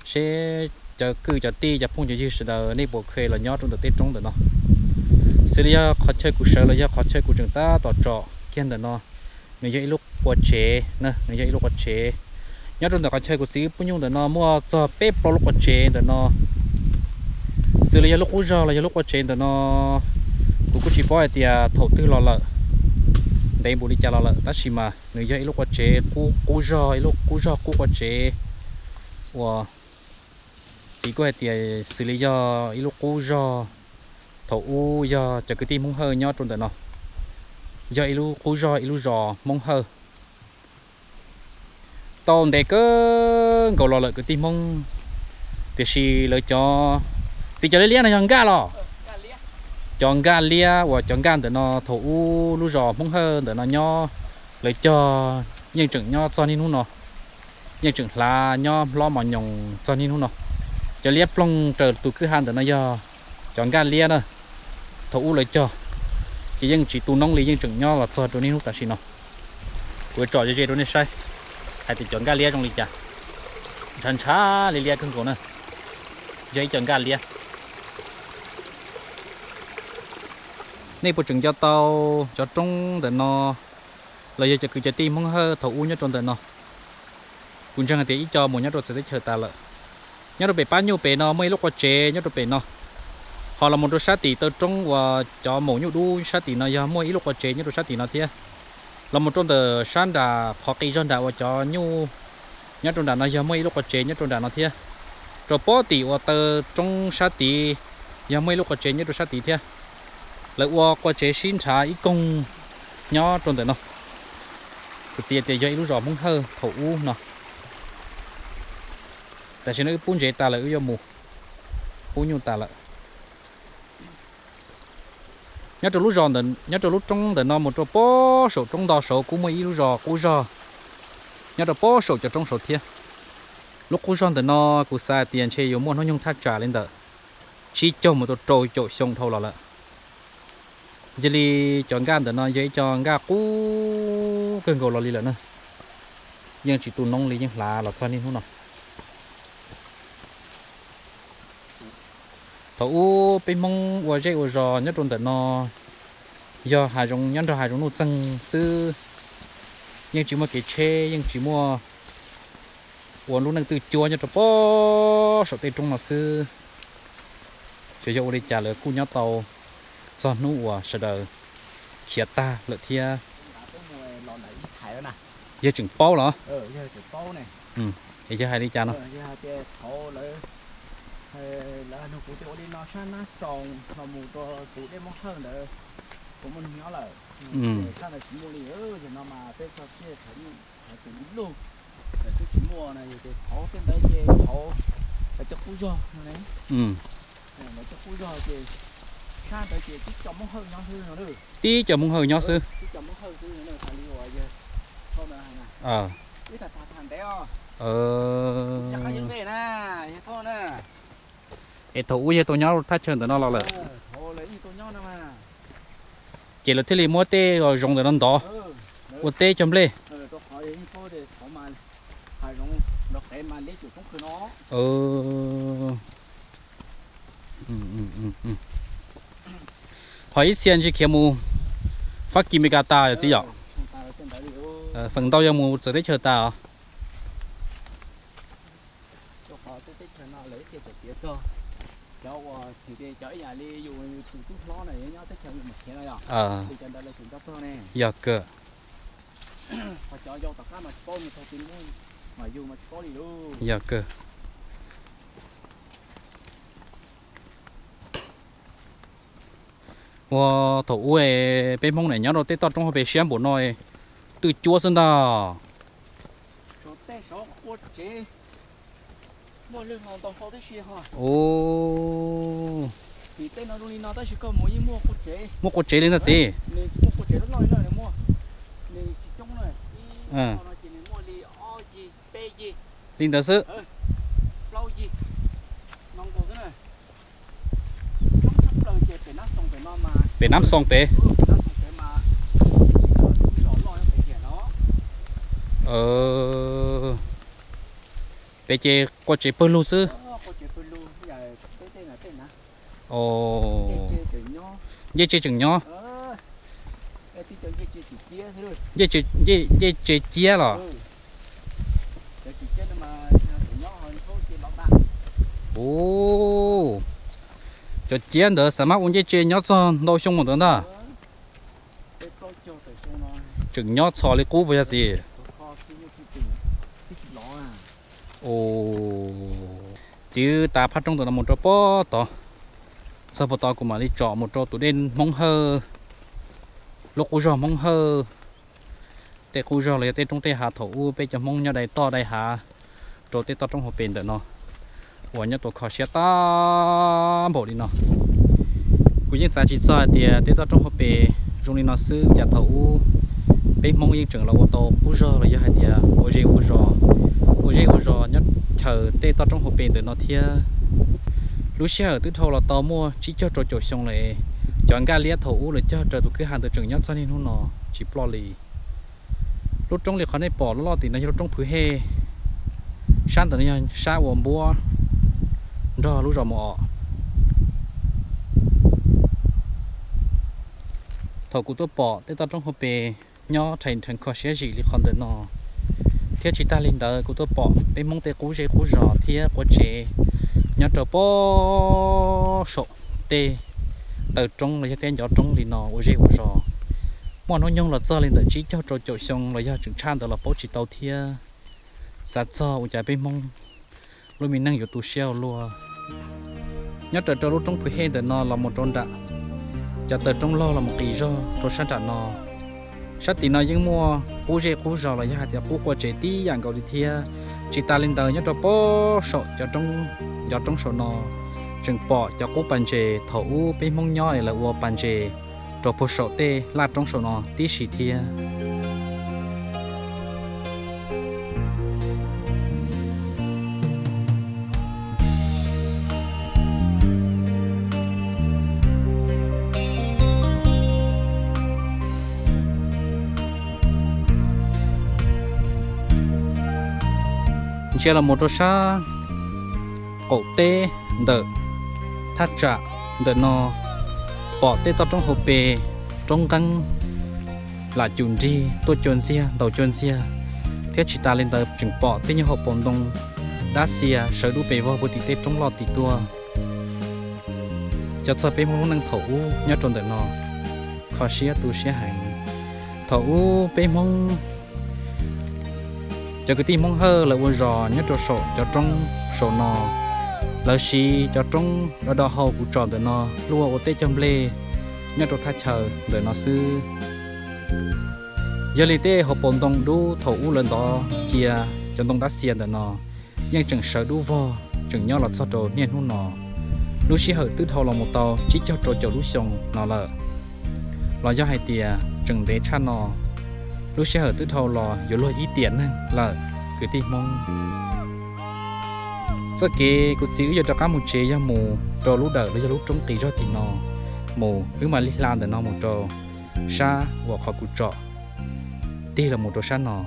seb cov kwv cov tij cov phooj cov ywg sawv daws nej puas kheev los nyob rau ntawm tej roob ntawm no. Xws li yog qhov chaw kuv sawv los yog qhov chaw kuv tseem tab tom tsom kiag ntawm no, nws yog ib lub qua tsev na, nws yog ib lub qua tsev. Nyob rau ntawm qhov chaw kuv txiv pub nyuj ntawm no muaj txog peb plaub lub qua tsev ntawm no. Xws li yog lub qub zog los yog lub qua tsev ntawm no, kuv kuj tsis paub hais tias thaum twg los lawm, ntev npaum li cas los lawm, tab sis mas nws yog ib lub qua tsev qub, qub zog, ib lub qub zog qub qua tsev uas txiv kuj hais tias xws li yog ib lub qub zog thaum ub yog cov kwv tij Hmoob Hawj nyob rau ntawm no, yog ib lub qub zog ib lub zos Hmoob Hawj. Tau ntev kawg nkaus los lawm kwv tij Hmoob, tiam sis lawv cov, txiv, cov liab liab no yog nkaj los? Cov nkaj liab uas cov nkaj ntawm no thaum ub lub zos Hmoob Hawj ntawm no nyob, lawv cog yeej tseem nyob txog niaj hnub no, yeej tseem hlav nyob hlob mos nyoos txog niaj hnub no. Cov liab ploog raws tus kwj ha ntawm no yog cov nkaj liab na, thaum ub lawv cog, ces yeej tsis tu noob li, yeej tseem nyob los txog rau niaj hnub tam sim no. Kuv tsom ze ze rau nej saib hais tias cov nkaj liab zoo li cas. Ntshav ntshav liab liab kawg nkaus na, yog ib co nkaj liab. Nej puas tseem nco tau cov roob ntawm no los yog cov kwv cov tij Hmoob Hawj thaum ub nyob rau ntawm no? Kuv ntseeg hais tias ib co mus nyob rau txawv teb chaws tas lawm. Nyob rau pem pab nyuj pem no muaj ib lub qua tsev nyob rau pem no. Ho los mus rau sab tim taw roob uas cov maum nyuj dub sab tim no yog muaj ib lub qua tsev nyob rau sab tim no thiab. Los mus rau ntawm sab nram qhov qis zog nram uas cov nyuj nyob rau nram no yog muaj ib lub qua tsev nyob rau nram no thiab. Rau pob tim uas taw roob sab tid yog muaj ib lub qua tsev nyob rau sab tid thiab. Lawv ua qua tsev sib nrhav ib koog nyob rau ntawm no. Kuv txiv tias yog ib lub zos Hmoob Hawj thaum ub no. Tam sim no wb pub ntsev tas lawm, wb yuav mus pub nyuj tas lawm. Nyob rau lub zos ntawm, nyob rau lub roob ntawm no mus rau pob saum roob nto saud kuj muaj ib lub zos qub zog nyob rau pob saum cov roob saud thiab. Lub qub zog ntawm no kuv xav tias ntshe yuav muaj hnub nyoog thaj tsam li ntawm tsib caug mus txog rau caum xyoo dhau los lawm. Yog li cov nkaj ntawm no yog ib co nkaj qub kawg nkaus los li lawm na, yeej tsis tu noob li, yeej hlav los txog niaj hnub no. Thaum ub peb Hmoob ua zej ua zos nyob rau ntawm no yog hav zoov, nyob nrog hav zoov nuj txeeg xwb, yeej tsis muaj kev tsheb, yeej tsis muaj, ua lub neej twj cuab nyob rau pem saum tej roob no xwb. Xyov yog ua li cas lawv kuj nyob tau txog hnub uas sawv daws khiav tag lawm thiab. Yawg tseem paub los? Es yawg hais li cas no? Tib cov Hmoob Hawj nyob xwb. Es thaum ub yawg tau nyob thaj chaw ntawm no los lawm, ces lawv thiaj li muab tej zoov ntawm no ntov ua teb cog nplej. Ho ib txhia ntshe khiav mus Fab Kis Mes Kas tas yom txiv yom? Feem ntau yog mus txawv teb chaws tas os. Yog kawg. Yog kawg. Ua thaum ub peb Hmoob ne nyob rau tej toj roob hauv pes siab npaum no, twj cuab xwb ntag. Muaj qua tsev li ntag txiv. Li ntawd xwb. Pem Nab Xoo pem. Pem ces qua tsev pawg lug xwb. Ncej tsev tseem nyob. Ncej tsev ciab los? Ub, cov ciab ntawd xav mas ua ncej tsev nyob txog ntau xyoo mus ntawd ntag. Tseem nyob txhos li qub puas yog txiv? Txiv tav phab roob ntawm no mus rau pem tod, txog puag tod kuv mam li tsom mus rau tus dej Hmoob Hawj, lub qub zog Hmoob Hawj. Tej qub zog los yog tej roob tej hav thaum ub peb cov Hmoob nyob dai toj dai hav rau tej toj roob hauv pes ntawm no uas nyob tuaj kho siab tag npaum li no. Kuv yeej xav tsis txog hais tias tej toj roob hauv pes zoo li no xwb cas thaum ub peb Hmoob yeej tseem los ua tau qub zog los yog hais tias ua zej ua zos, ua zej ua zos nyob chaws tej toj roob hauv pes ntawm no thiab. Lub sij hawm twb dhau los tau muaj tsib caug rau caum xyoo lawm, cov nkaj liab thaum ub lawv cog raws tus kwj ha ntawd tseem nyob txog niaj hnub no tsis ploj li. Lub roob li qhov nej pom loj loj tim no yog lub roob Phwv Hej, sab ntawm no yog sab uas npuab nrog lub zos mus os. Thaum kuv tuaj pom tej toj roob hauv pes nyob rhais nrheev kho siab zim li qhov ntawm no, thiab tsis tag li ntawd kuv tuaj pom peb Hmoob tej qub zej qub zos thiab qua tsev nyob rau pem saum tej taw roob los yog tej ncov roob li no ua zej ua zos. Muaj hnub nyoog los txog li ntawm tsib caug rau caum xyoo los yog tseem tshaj ntawd los paub tsis tau thiab. Xav txog ua cas peb Hmoob lub me neej yuav tu siab ua luaj. Nyob raws rau lub roob Phwv Hej ntawm no los mus rau nram cov taw roob loj los mus qis zog rau sab nram no. Sab tim no yeej muaj qub zej qub zos los yog hais tias qub qua tsev tib yam nkaus li thiab. Tsis tas li ntawd nyob rau pem saum cov roob, cov roob saum no tseem pom cov qub pas ntses thaum ub peb Hmoob nyob es lawv ua pas ntses rau puag saum tej laj roob saum no tib si thiab. Ntsia los mus rau sab qaum teb ntawm thaj tsam ntawm no pom tej toj roob hauv pes, roob nqeeb, lam cum nrig tuaj cuag ntxiag ntaus cuag ntxiag, thiab tsis tas li ntawd tseem pom tej nyuag hauv paus ntoo dab xia sawv dub pes vog puag tim tej roob loj tim tuaj. Cov txog peb Hmoob lub neej thaum ub nyob rau ntawm no kho siab tu siab heev. Thaum ub peb Hmoob, cov kwv tij Hmoob Hawj lawv ua zos nyob rau saum cov roob saum no, lawv siv cov roob do do hau kuv tsom ntawm no luaj ua teb cog nplej nyob rau thaj chaw ntawm no xwb. Yog li tej hauv paus ntoo dub thaum ub lawv ntov cia cov ntoo dab xia ntawm no yeej tseem sawv dub vog tseem nyob los txog rau niaj hnub no. Lub sij hawm twb dhau los mus tau tsib caug rau caum lub xyoo no lawm, los yog hais tias tseem ntev tshaj no, lub sij hawm twb dhau los yuav luag ib tiam neeg lawm kwv tij Hmoob. Txoj kev kuv txiv wb yuav rov qab mus tsev yog mus rau lub dawm los yog lub roob qis zog tim no mus, wb mam li hla ntawm no mus rau sab uas qhov kuv tsom tig los mus rau sab no.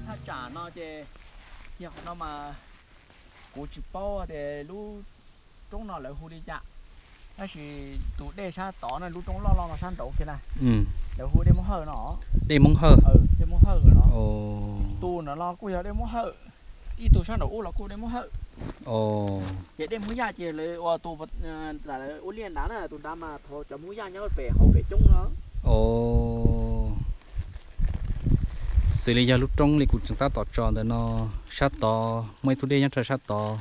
Thaj tsam no ces, qhov no mas kuv tsis paub tias lub roob no lawv hu li cas, tab sis tus dej sab tod na, lub roob loj loj no sab nraud kiag na, lawv hu dej Moob Hawj no. Dej Moob Hawj. Dej Moob Hawj no. Tus no los kuj yog dej Moob Hawj, ib tug sab nraud ub los kuj dej Moob Hawj. Ces dej Hmoob Yaj ces lawv ua tus ua liaj nrad na, tus nrad mas thaum cov Hmoob Yaj nyob pem hauv pem coob no. Xws li yog lub roob li kuv tseem tab tom tso ntawm no, sab tod muaj ib tug dej nyob rau sab tod,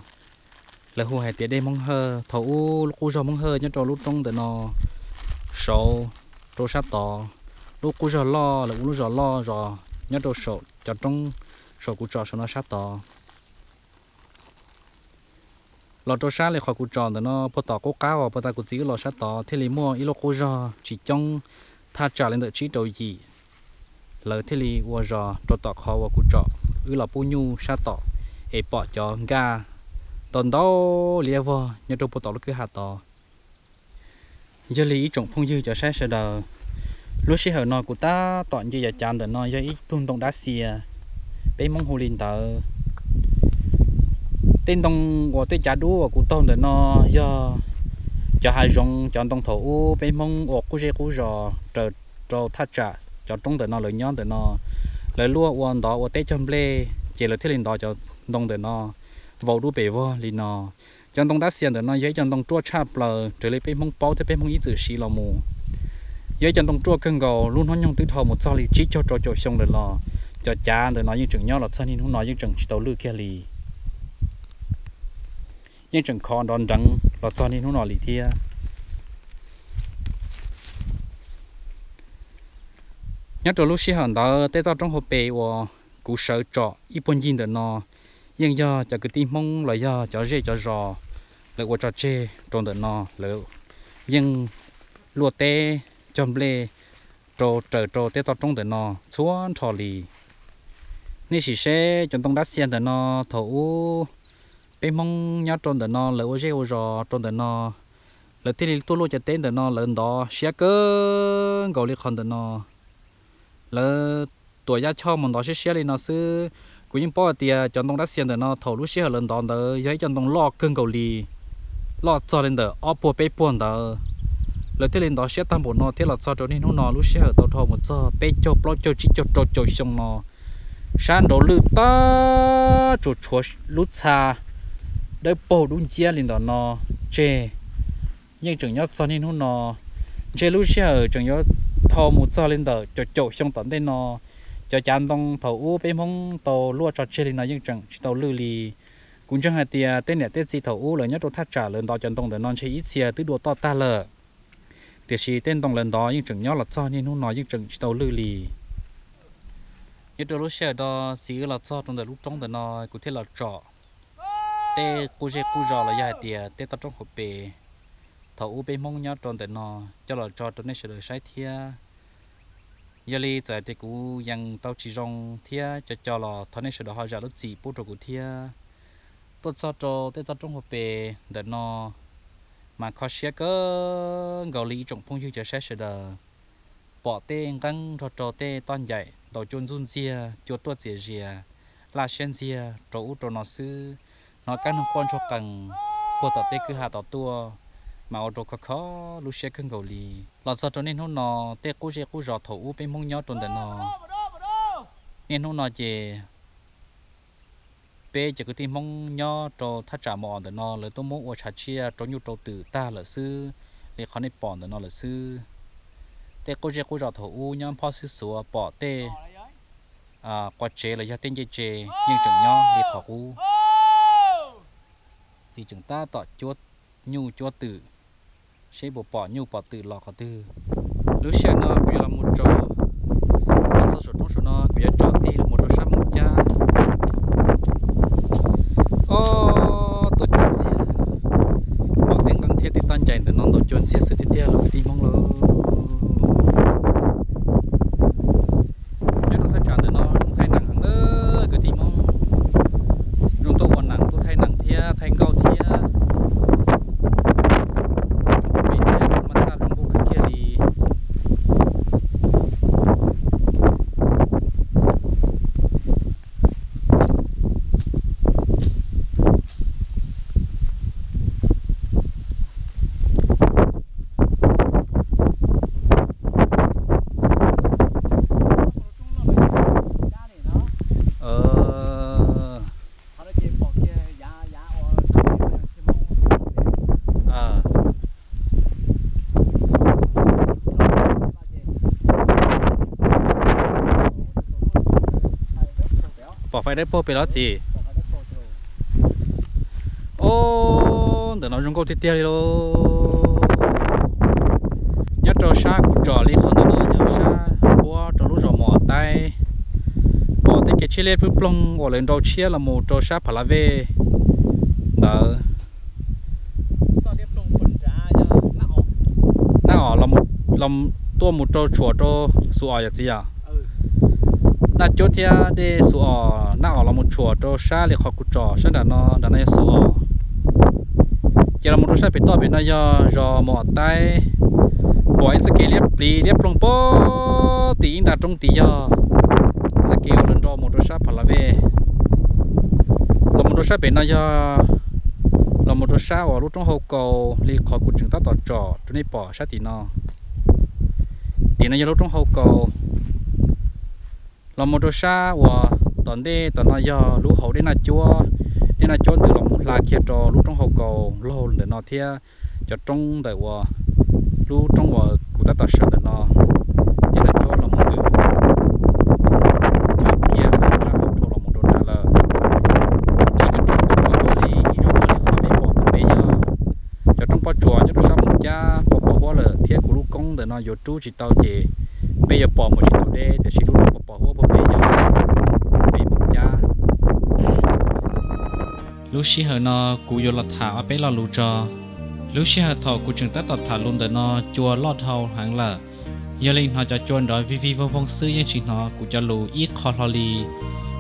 lawv hu hais tias dej Hmoob Hawj. Thaum ub lub qub zog Hmoob Hawj nyob rau lub roob ntawm no saud rau sab tod, lub qub zog loj lawv ua lub zos loj zos nyob rau saum cov roob saum kuv tsom saum no sab tod. Los rau sab li qhov kuv tsom ntawm no puag tom qub qab uas puag ta kuv txiv wb los sab tod thiaj li muaj ib lub qub zog tsis coob, thaj tsam li ntawm tsib rau yim, lawv thiaj li ua zos rau tom qhov uas kuv tsom wb los pub nyuj sab tom, es pom cov nkaj ntau ntau liab vog nyob rau puag tom lub kwj ha tod. Yog li ib tsoom phooj ywg cov saib sawv daws, lub sij hawm no kuv tab tom nce yav cav ntawm no yog ib tug ntoo dab xia, peb Hmoob hu li ntawd. Tej ntoo uas tej cav dub uas kuv taug ntawm no yog cov hav zoov, cov ntoo thaum ub peb Hmoob ua qub zej qub zos raws rau thaj tsam cov roob ntawm no lawv nyob ntawm no, lawv luaj ua ntov ua teb cog nplej ces lawv thiaj li ntov cov ntoo ntawm no vau dub pes vog li no. Cov ntoo dab xia ntawm no yog ib co ntoo ruaj tshaj plaws raws li peb Hmoob paub thiab peb Hmoob ib txwm siv los mus. Yog ib co ntoo ruaj kawg nkaus, lub hnub nyoog twb dhau mus txog li tsib caug rau caum xyoo lawm los cov cav ntawm no yeej tseem nyob los txog niaj hnub no yeej tseem tsis tau lwj kiag li. Yeej tseem khov nrov nreev los txog niaj hnub no li thiab. Nyob rau lub sij hawm ntawd tej toj roob hauv pes uas kuv sawv tsom ib puag ncig ntawm no yeej yog cov kwv tij Hmoob los yog cov zej cov zos lawv ua tso tseg rau ntawm no, lawv yeej luaj teb cog nplej rau raws rau tej toj roob ntawm no txhua nrho li. Nej sim seb cov ntoo dab xia ntawm no thaum ub peb Hmoob nyob rau ntawm no lawv ua zej ua zos rau ntawm no, lawv thiaj li tuaj luaj cov teb ntawm no, lawv ntov siab kawg nkaus li qhov ntawm no. Lawv tuam yaj choj mus ntov siab siab li no xwb. Kuv yeej paub hais tias cov ntoo dab xia ntawm no thaum lub sij hawm lawv ntov ntawd yog ib co ntoo loj kawg nkaus li, loj txog li ntawm ob puag peb puag ntawd. Lawv thiaj li ntov siab tag npaum no thiab los txog rau niaj hnub no lub sij hawm tau dhau mus txog peb caug plaub caug tsib caug rau caum xyoo no, sab nraud lwj tag tsuas tshuav lub txha dawb paug dub nciab li ntawm no tseg yeej tseem nyob txog niaj hnub no. Ntshe lub sij hawm tseem yuav dhau mus txog li ntawm caum caum xyoo tom ntej no, cov cav ntoo thaum ub peb Hmoob tau luaj tso tseg li no yeej tseem tsis tau lwj li. Kuv ntseeg hais tias tej niam tej txiv thaum ub lawv nyob rau thaj tsam lawv ntov cov ntoo ntawm no ntshe ib txhia twb dua toj tag lawm, tiam sis tej ntoo lawv ntov yeej tseem nyob los txog niaj hnub no yeej tseem tsis tau lwj li. Nyob rau lub sij hawm no txiv wb los txog rau ntawm lub roob ntawm no, kuv thiaj los tsom tej qub zej qub zos los yog hais tias tej toj roob hauv pes thaum ub peb Hmoob nyob rau ntawm no coj los tso rau nej sawv daws saib thiab. Yog li txawm hais tias kuv yees tau tsis zoo thiab co co los thov nej sawv daws ho zam lub txim pub rau kuv thiab. Tuaj txog rau tej toj roob hauv pes ntawm no mas kho siab kawg nkaus li ib tsoom phooj ywg cov saib sawv daws. Pom tej nqeeb nrog rau tej toj ncaim ntaus cuaj ntxuj ntxiag cua tuaj txias zias, laj siab ntxiag rau ub rau no xwb. Hnov kab noog quaj ntsuag qees puag tom tej kwj ha tom tuaj. mas ua rau khov kho lub siab kawg nkaus li. Los txog rau niaj hnub no, tej qub zej qub zos thaum ub peb Hmoob nyob rau ntawm no, niaj hnub no ces peb cov kwv tij Hmoob nyob rau thaj tsam Mos Os ntawm no lawv tuaj muab ua tshav tsiaj rau nyuj rau twm tag lawm xwb, li qhov nej pom ntawm no lawm xwb. Tej qub zej qub zos thaum ub nyob phob xwb xuav pom tej quav tsev los yog tej ncej tsev yeej tseem nyob li qhov qub. Txiv tseem tab tom cuab nyuj cuab twm, seb puas pom nyuj pom twm los qhov twg. Lub sij hawm no kuv yuav los mus tsom, los txog saum roob saum no kuv yuav tsom tig los mus rau sab Moos Cab. Ob, ntau cuag ntxiag, pom tej nqeeb thiab tej toj ncaim ntawm no ntau cuag ntxiag xwb tiag tiag los kwv tij Hmoob lauj. Nyob rau thaj tsam ntawm no zoo thaij nees heev lawm kwv tij Hmoob, zoo tuaj ua nees tuaj thaij nees thiab thaij nkauj thiab. Zoo nkauj me thiab, mas xaj zoo nkauj kawg kiag li. Pom faib dawb paug pem los txiv. Ob, ntawm no zoo nkauj tiag tiag li lauj. Nyob rau sab kuv tsom li qhov ntawm no yog sab puab rau lub zos Mos Os Taib. Pom tej kev tshiab liab ploog uas lawv nrau tshiab los mus rau sab Pha La Vej ntawd. Nab Os tuaj mus rau tshuam rau Xus Os yom txiv yom. Naj Cuab thiab dej Xus Os Nab Os los mus tshuam rau sab li qhov kuv tsom sab nram no, nram no yog Xus Os. Ces los mus rau sab pem toj pem no yog zos Mos Os Taib. Pom ib txoj kev liab pliv liab ploog puag tim ib nta roob tid yog txoj kev uas lawv nrau mus rau sab Pha La Vej. Los mus rau sab pem no yog los mus rau sab uas lub roob hauv kaus li qhov kuv tseem tab tom tsom rau nej pom sab tim no. Tim no yog lub roob hauv kaus. Los mus rau sab uas tom ntej tom no yog lub hauv dej Naj Cuab. Dej Naj Cuab ntws los mus hla kiag rau lub roob hauv kaus laug ntawm no thiab cov roob ntawm uas lub roob uas kuv tab tom sawv ntawm no, dej Naj Cuab los mus ntws kiag raj hauv dhau los mus rau nrad lawm. Ces cov roob poj tsuas li ib zaug no li qhov peb pom pem yog cov roob poj tsuas nyob rau sab Moos Cab pos pos huab lawm thiab kuv lub koob ntawm no yuav rub tsis tau ces peb yuav pom mus tsis tau deb, tiam sis lub roob pos pos huab puag pem yog pem Moos Cab. Lub sij hawm no kuv yuav los tham ob peb lo lus tso. Lub sij hawm thaum kuv tseem tab tom tham lus ntawm no cua loj dhau heev lawm, yog li hnov cov cua nrov vij vij voog voog xwb yeej tsis hnov kuv cov lus ib qho hlo li.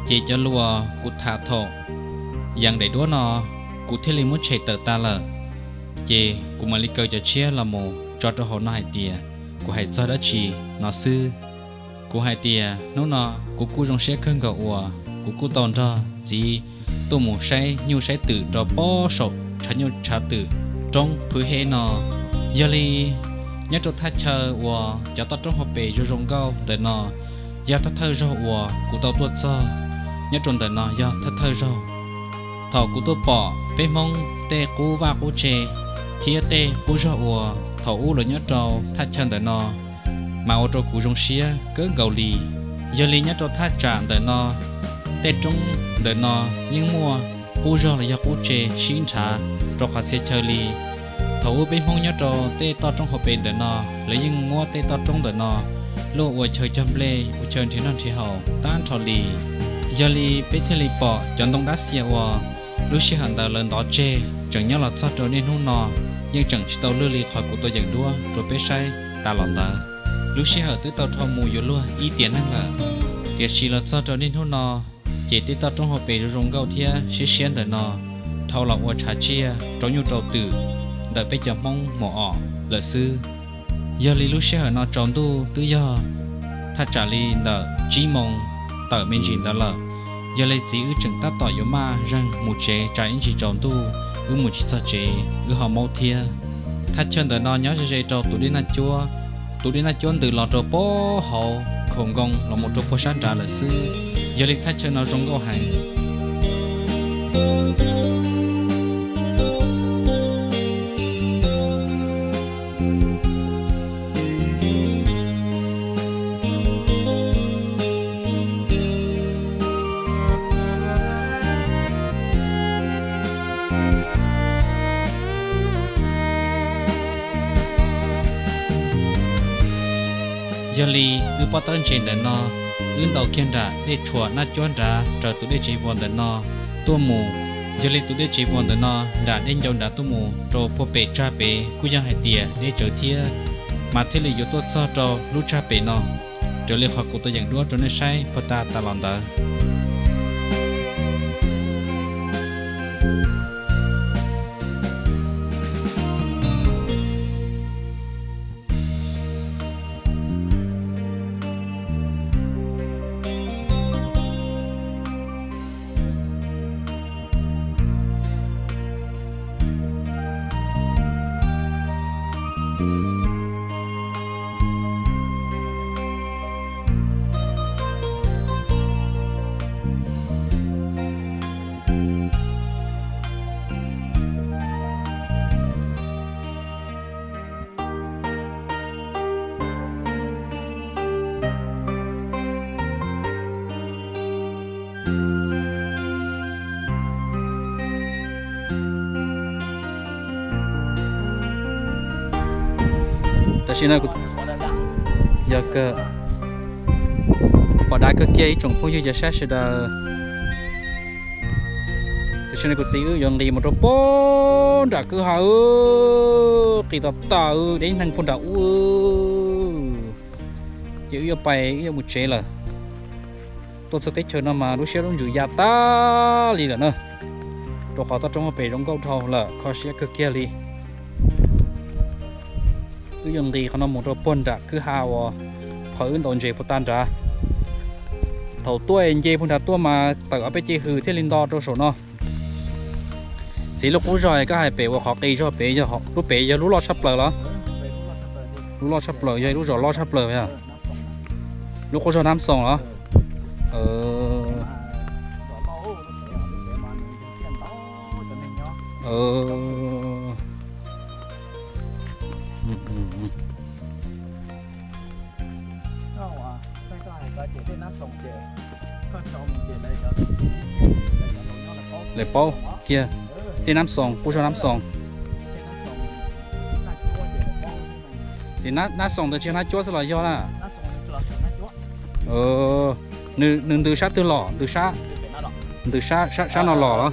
Ces cov lus uas kuv tham thaum yees daim duab no kuv thiaj li muab tshem tawm tas lawm. Ces kuv mam li kaw cov tshiab los mus tso rau hauv no hais tias kuv hais txog dab tsi no xwb. Kuv hais tias hnub no kuv kuj zoo siab kawg nkaus uas kuv kuj tau nrog txiv tuaj mus saib nyuj saib twm rau pob saum tshav nyuj tshav twm roob Phwv Hej no. Yog li nyob rau thaj chaw uas cov toj roob hauv pes zoo zoo nkauj ntawm no yog thawj thawj zaug uas kuv tau tuaj txog. Nyob rau ntawm no yog thawj thawj zaug thaum kuv tuaj pom peb Hmoob tej qub vaj qub tse thiab tej qub zog uas thaum ub lawv nyob rau thaj chaw ntawm no, mas ua rau kuv zoo siab kawg nkaus li. Yog li nyob rau thaj tsam ntawm no, tej roob ntawm no yeej muaj qub zog los yog qub tse sib nrhav rau qhov txhia chaw li. Thaum ub peb Hmoob nyob rau tej toj roob hauv pes ntawm no, lawv yeej muab tej toj roob ntawm no luaj ua chaw cog nplej ua chaw nrhiav noj nrhiav haus tag nrho li. Yog li peb thiaj li pom cov ntoo dab xia uas lub sij hawm ntawd lawv ntov tseg tseem nyob los txog rau niaj hnub no yeej tseem tsis tau lwj li qhov kuv tau yees duab rau peb saib tas los ntawd. Lub sij hawm twb tau dhau mus yuav luag ib tiam neeg lawm, tiam sis los txog rau niaj hnub no ces tej toj roob hauv pes zoo zoo nkauj thiab siab siab ntawm no dhau los ua tshav tsiaj rau nyuj rau twm ntawm peb cov Hmoob Mos Os lawm xwb. Yog li lub sij hawm no tsaus ntuj twb yog thaj tsam li ntawm tsib moos tawm me ntsis ntawd lawm. Yog li txiv wb tseem tab tom yuav maj zeeg mus tsev, tsam ib ntsis tsaus ntuj wb mus tsis txog tsev wb ho maub thiab. Thaj chaw ntawm no nyob ze ze rau tus dej Naj Cuab. Tus dej Naj Cuab ntws los rau puag hauv khoom nkoos los mus rau puag sab nrad lawm xwb, yog li thaj chaw no zoo nkauj heev. Yog li wb pob tawb ntses ntawm no, wb ntaus kiag nram dej tshuam Naj Cuab nrad raws tus dej tsev vog ntawm no tuaj mus. Yog li tus dej tsev vog ntawm no nram dej ncau nrad tuaj mus rau puag pem tsag pem kuj yog hais tias deb tsawv thiab, mas thiaj li yuav tuaj txog rau lub tsag pem no. Raws li qhov kuv tau yeem duab rau nej saib puag ta tas los ntawd. Tam sim no yog kawg pom dav kawg kiag ib tsoom phooj ywg cov saib sawv daws. Tam sim no kuv txiv wb yuav nqis mus rau puag nram kwj ha, qis tau tas deb neeg puag nram ub, ces wb yuav pais wb yuav mus tsev lawm. Tuaj txog teb chaws no mas lub siab lub ntsws ya tag li lawm na, rau qhov toj roob pem zoo nkauj dhau lawm, kho siab kawg kiag li. Wb yuav nqis qhov no mus rau puag nram kwj ha uas qhov wb ntaus ntses puag ta nrad. Thaum tuaj nce puag nrad tuaj mas tawm ob peb ce hws thiaj li nto rau saum no. Txiv, lub qub zog koj hais pem uas qhov qis zog pem, lub pem yog lub loj tshaj plaws los? Lub loj tshaj plaws yog lub zos loj tshaj plaws yog lub qub zog Nab Xoos los? Lawv paub kiag. Dej Nab Xoos, qub zog Nab Xoos. Ces Nab Xoos ntawd tsis yog Nab Cuab xwb los yog na? Nws ntws sab twg los? Ntws sab, ntws sab, sab no los los?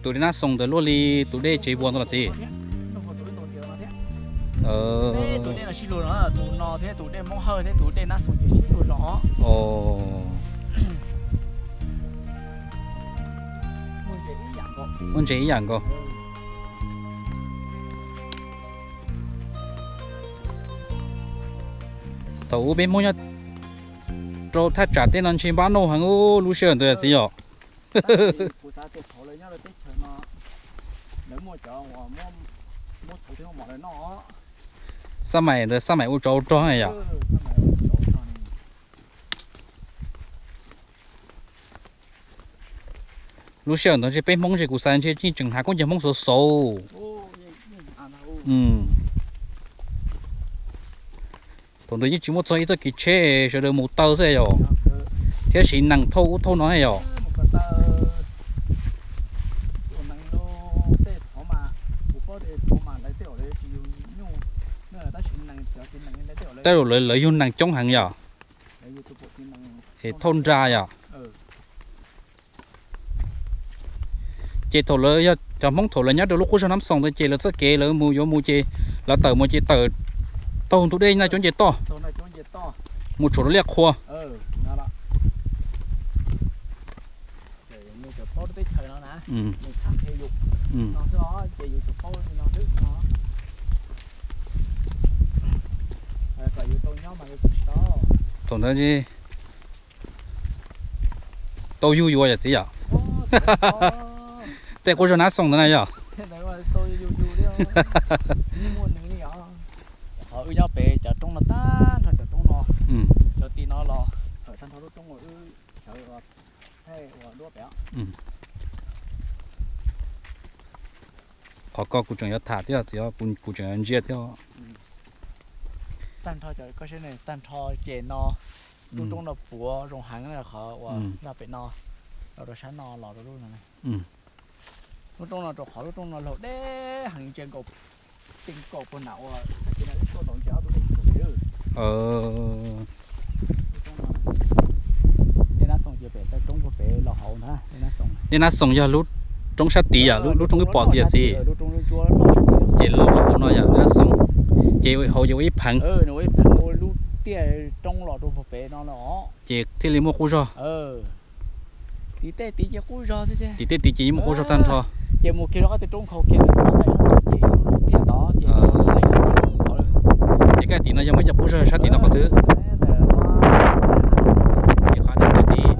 Tus dej Nab Xoos ntawd luaj li tus dej tsev vuas ntawd los txiv? Muaj ntses ib yam nkaus. Thaum ub peb Hmoob nyob rau thaj tsam tej no ntshe npab noj heev ub lub sij hawm ntawd txiv yom. Xab maim ntawd xab maim ua tsov ua rog yom. Lub sij hawm ntawd ntshe peb Hmoob ntshe kuv xav ntshe yeej tseem hnav khaub ncaws Hmoob xauv xauv. Thaum ntawd yeej tsis muaj txog ib txoj kev tsheb, sawv daws mus taw xwb yom, thiab siv nees thauj ub thauj no yom. Tej zaum lawv, lawv yug nees coob heev yom, es thauj nra yom. Ces thaum lawv yog cov Hmoob thaum lawv nyob rau lub qub zog Nab Xoos ntawd ces lawv txoj kev lawv mus yuav mus ces lawv tawm mus ces tawm taug ntug dej Naj Cuab nce toj mus tshuam rau liaj qhua. Thaum ntawd tau yug yuav yom txiv yom? Tej qub zog Nab Xoo ntawd na yom? Qhov wb nyob pem cov roob no tag nrho cov roob no, cov tim no los tag nrho lub roob uas wb sawv ua duab pem. Qhov ko kuv tseem yuav tham thiab txiv, kuv tseem yuav ntsia thiab. Tag nrho cov ko seb ne, tag nrho ces no lub roob no puav zoo heev qhov uas nyob pem no, los rau sab no los rau lub no. Lub roob no rau qhov lub roob no laug deb heev ntsia nkaus, ti nkaus puag nram uas tag kis no wb tuaj tau ntsia ob tug dej tshum pem. Dej Nab Xoo ces pem taw roob puag pem los hauv ntag. Dej Nab Xoo yog lub roob sab tid yom, lub roob wb pom tias txiv, ces laug los hauv no yom, Nab Xoo, ces hauv yuav ua ib pheev. Lub tiaj roob los rau puag pem no, ces thiaj li muaj qub zog. Tim tej tid ces yeej muaj qub zog tag nrho. Ces kaj tim no yog muaj ib co qub zog sab tim no qhov twg? Tim qhov dawb paug tid.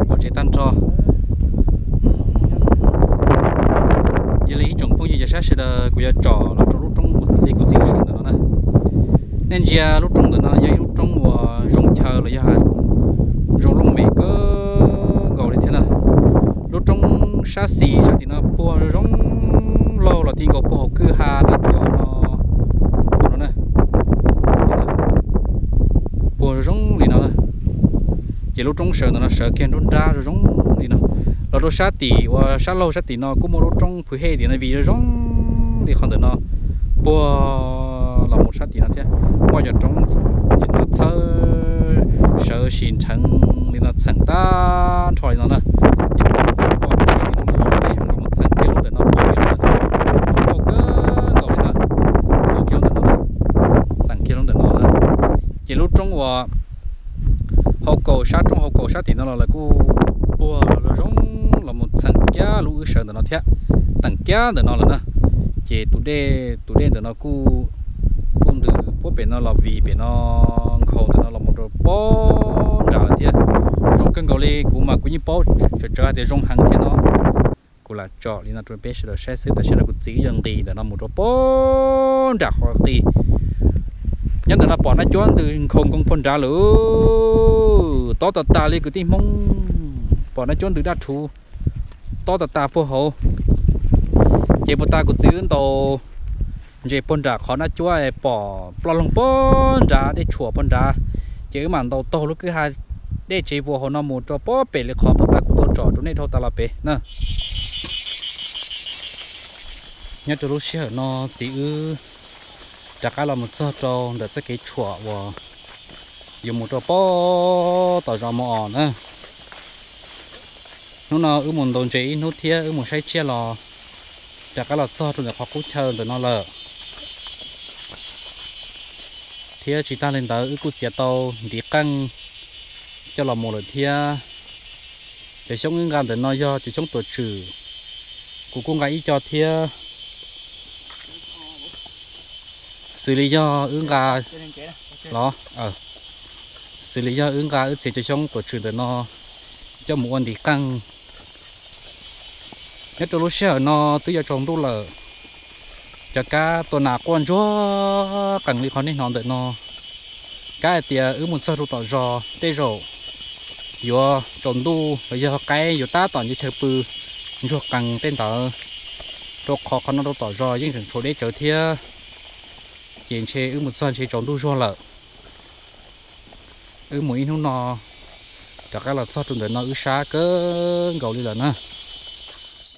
Pom tsev tag nrho. Yog li ib tsoom phooj ywg cov saib sawv daws, kuv yuav tsom los rau lub roob li kuv txiv sawv ntawm no na. Nej ntsia lub roob ntawm no yog ib lub roob uas zoo chaw los yog zoo looj mem kawg nkaus li thiab na. Lub roob sab xis sab tim no puag zoo zoo laug los ti nkaus puag hauv kwj ha Nab Cuab no. Puag zoo zoo li no na. Ces lub roob sawv ntawm no sawv kiag nruab nrab zoo zoo li no. Los rau sab tim uas sab laug sab tim no kuj muaj lub roob Phwv Hej tim no vim zoo zoo li qhov ntawm no puag los mus sab tim no thiab. Muaj cov roob no txhawb sawv sim nrheev li no txheem tag nrho li no na. Ces lub roob ko los mus txheem kiag lub ntawm no puag kiag lub ntawm no, puag kawg nkaus li na, puag kiag lub ntawm no, teem kiag lub ntawm no na. Ces lub roob uas hauv kaus sab roob hauv kaus sab tim no los lawv kuj puag los zoo los mus txheem kiag lub wb sawv ntawm no thiab, teem kiag ntawm no lawm na. Ces tus dej, tus dej ntawm no kuj, kuj ntws puag pem no los vim pem no nkhaus ntawm no los mus rau pob nrad lawm thiab. Zoo kawg nkaus li, kuv mas kuv yeej paub tsawv tsawv hais tias zoo heev thiab no. Kuv lam tsom li no rau peb sawv daws saib xwb, tam sim no kuv txiv wb yuav nqis ntawm no mus rau pob nram qhov qis. Nyob ntawm no pom Nab Cuab ntws nkhaus nkoos puag nrad lawm, tob tas tas li kwv tij Hmoob, pom Nab Cuab ntws daj rhuv, tob tas tas puag hauv. Ces puag ta kuv txiv wb ntaus ntses puag nram qhov Nab Cuab pom ploj loog puag nrad dej tshuam puag nrad, ces wb mam ntaus taug lub kwj ha dej tsev vuas hauv no mus rau pob pem li qhov puag ta kuv tau tsom rau nej dhau tas los pem na. Nyob rau lub sij hawm no txiv wb rov qab los mus txog rau ntawm txoj kev tshuam uas yuav mus rau pob tom zos mus os na. Hnub no wb mus ntaus ntses ib hnub thiab wb mus saib tsiaj los rov qab los txog rau ntawm qhov qub chaw ntawm no lawm. Thiab tsis tag li ntawd wb kuj txiav tau ntiv qeej coj los mus lawm thiab. Cov xyoob wb nqa ntawm no yog cov xyoob tuam tswm, kuv kuj nqa ib co thiab. Xws li yog wb nqa los, xws li yog wb nqa wb txiav cov xyoob tuam tswm ntawm no coj mus ua ntiv qeej. Nyob rau lub sij hawm no twb yuav tsaus ntuj lawm, cov kab tua nas quaj ntsuag qees li qhov nej hnov ntawm no. Kab hais tias wb mus txog rau tom zos tej zaum yuav tsaus ntuj los yog qaib yuav tab tom nce chaw pw ntsuag qees tej ntawd, rau qhov qhov no rau tom zos yeej tseem tshuav deb tsawv thiab. Ces ntshe wb mus txog ntshe tsaus ntuj zuag lawm. Wb mus ib hnub no rov qab los txog rau ntawm no wb sab kawg nkaus li lawm na.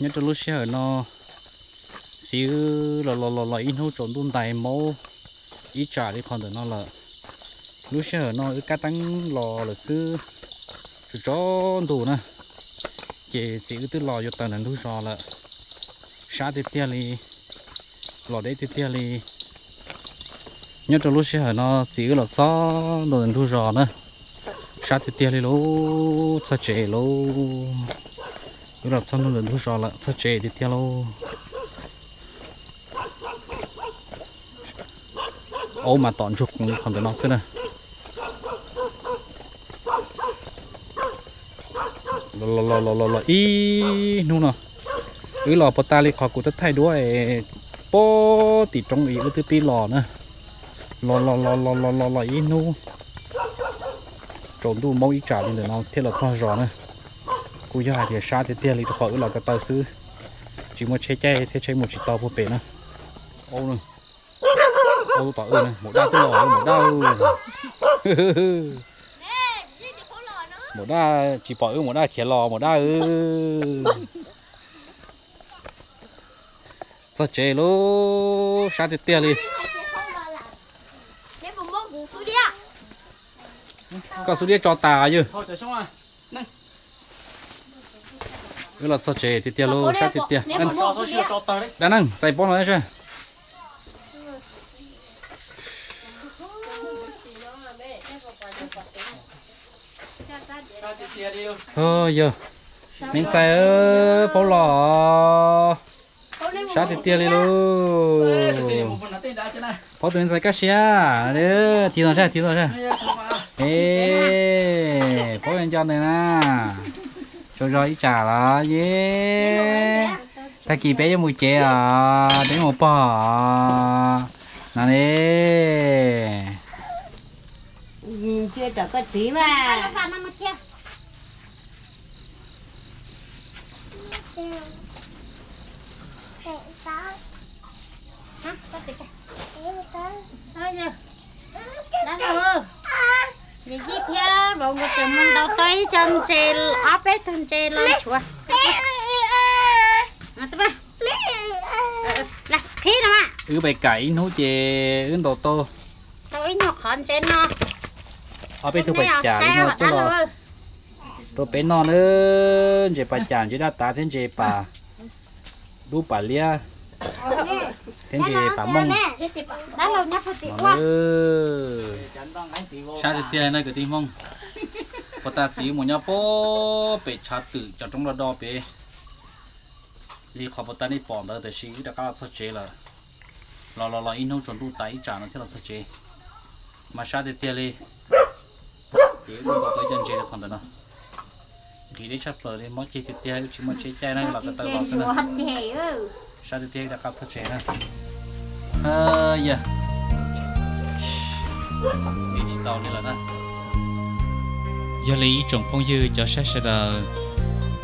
Nyob rau lub sij hawm no txiv wb los los los los ib hnub tsaus ntuj ntais maub ib tsam li qhov ntawm no lawm. Lub sij hawm no wb kab teeb los lawm xwb, tsaus tsaus ntuj na, ces txiv wb twb los yuav tawm ntawm ntug zos lawm. Sab tiag tiag li, los deb tiag tiag li. Nyob rau lub sij hawm no txiv wb los txog ntua ntawm ntug zos na, sab tiag tiag li lauj, txog tsev lauj. Wb los txog ntua ntawm ntug zos lawm, txog tsev tiag tiag lauj. Aub mas tom ntsuag qees li qhov ntawm no xwb na. Los los los los los ib hnub no, wb los puas tas li qhov kuv twb thaij duab es pob tim roob es wb twb pib los na. Los los los los los los los ib hnub, tsaus ntuj maub ib tsam li ntawm no thiaj los txog zos na. Kuj yog hais tias sab tiag tiag li rau qhov wb los ko taw xwb, tsis muaj tsheb caij thiab tsheb mus tsis tau puag pem na. Aub, aub tom wb na, maum daj twb los, maum daj. Maum daj tsis pom wb, maum daj khiav los, maum daj. Txog tsev lub sab tiag tiag li. Koj xub diab tso tas yog. Wb los txog tsev tiag tiag lub sab tiag tiag. Dab neeg txais pob no seb. Yog, me ntxhais, paub los, sab tiag tiag li lauj. Paub tus me ntxhais kaj siab, tig los seb, tig los seb. E, paub nco ntawd na. Tsaug zog ib tsam los ye. Tag kis peb yuav mus cev os, peb mus pog os. No ne. Cia rau koj txiv mas. Dab laug, yawm yij thiab vauv nkawd tseem mus ntaus tau ib co ntses, ob peb tug ntses los nchuav. Qhib no. Wb pais kam ib hnub ces wb ntaus tau, tau ib nyuag qhov ntses no. Ob peb tug pas cas li no coj los rau peb noj na. Ntses pas cas, ntses daj tav thiab ntses pas dub pas liab thiab ntses pas mooj. Sab tiag tiag no kwv tij Hmoob. Puag ta txiv mus nyob puag pem tshav twm cov roob do do pem li qhov puag ta nej pom ntawd, tiam sis wb rov qab los txog tsev lawm. Los los los ib hnub tsaus ntuj tas ib tsam no thiaj los txog tsev. Mas sab tiag tiag li. Ces wb ntaus tau ib co ntses li qhov ntawm no. Nqhis deb tshaj plaws li, mob ceg tiag tiag, wb tsis muaj tsheb caij na, los ko taw los xwb na. Sab tiag tiag, rov qab txog tsev na. Yog, tsis tau li lawm na. Yog li ib tsoom phooj ywg cov saib sawv daws,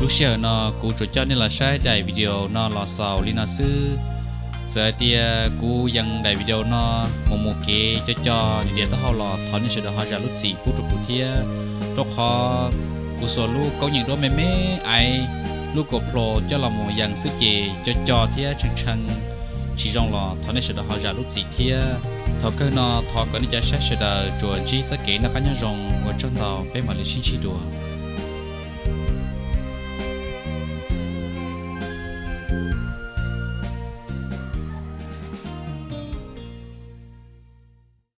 lub sij hawm no kuv tsuas coj nej los saib daim video no los xaus li no xwb. Txawm hais tias kuv yees daim video no mus mus kev co co diam diam taub hau los thov nej sawv daws ho zam lub txim pub rau kuv thiab, rau qhov kuv xuas lub koob nyeem duab me me aiv lub GoPro coj los mus yees xwb ces co co thiab tshee tshee tsis zoo los thov nej sawv daws ho zam lub txim thiab. Thaum kawg no thov kom nej cov saib sawv daws tsuas ntsib txoj kev noj qab nyob zoo, ua tsaug ntau, peb mam li sib ntsib dua.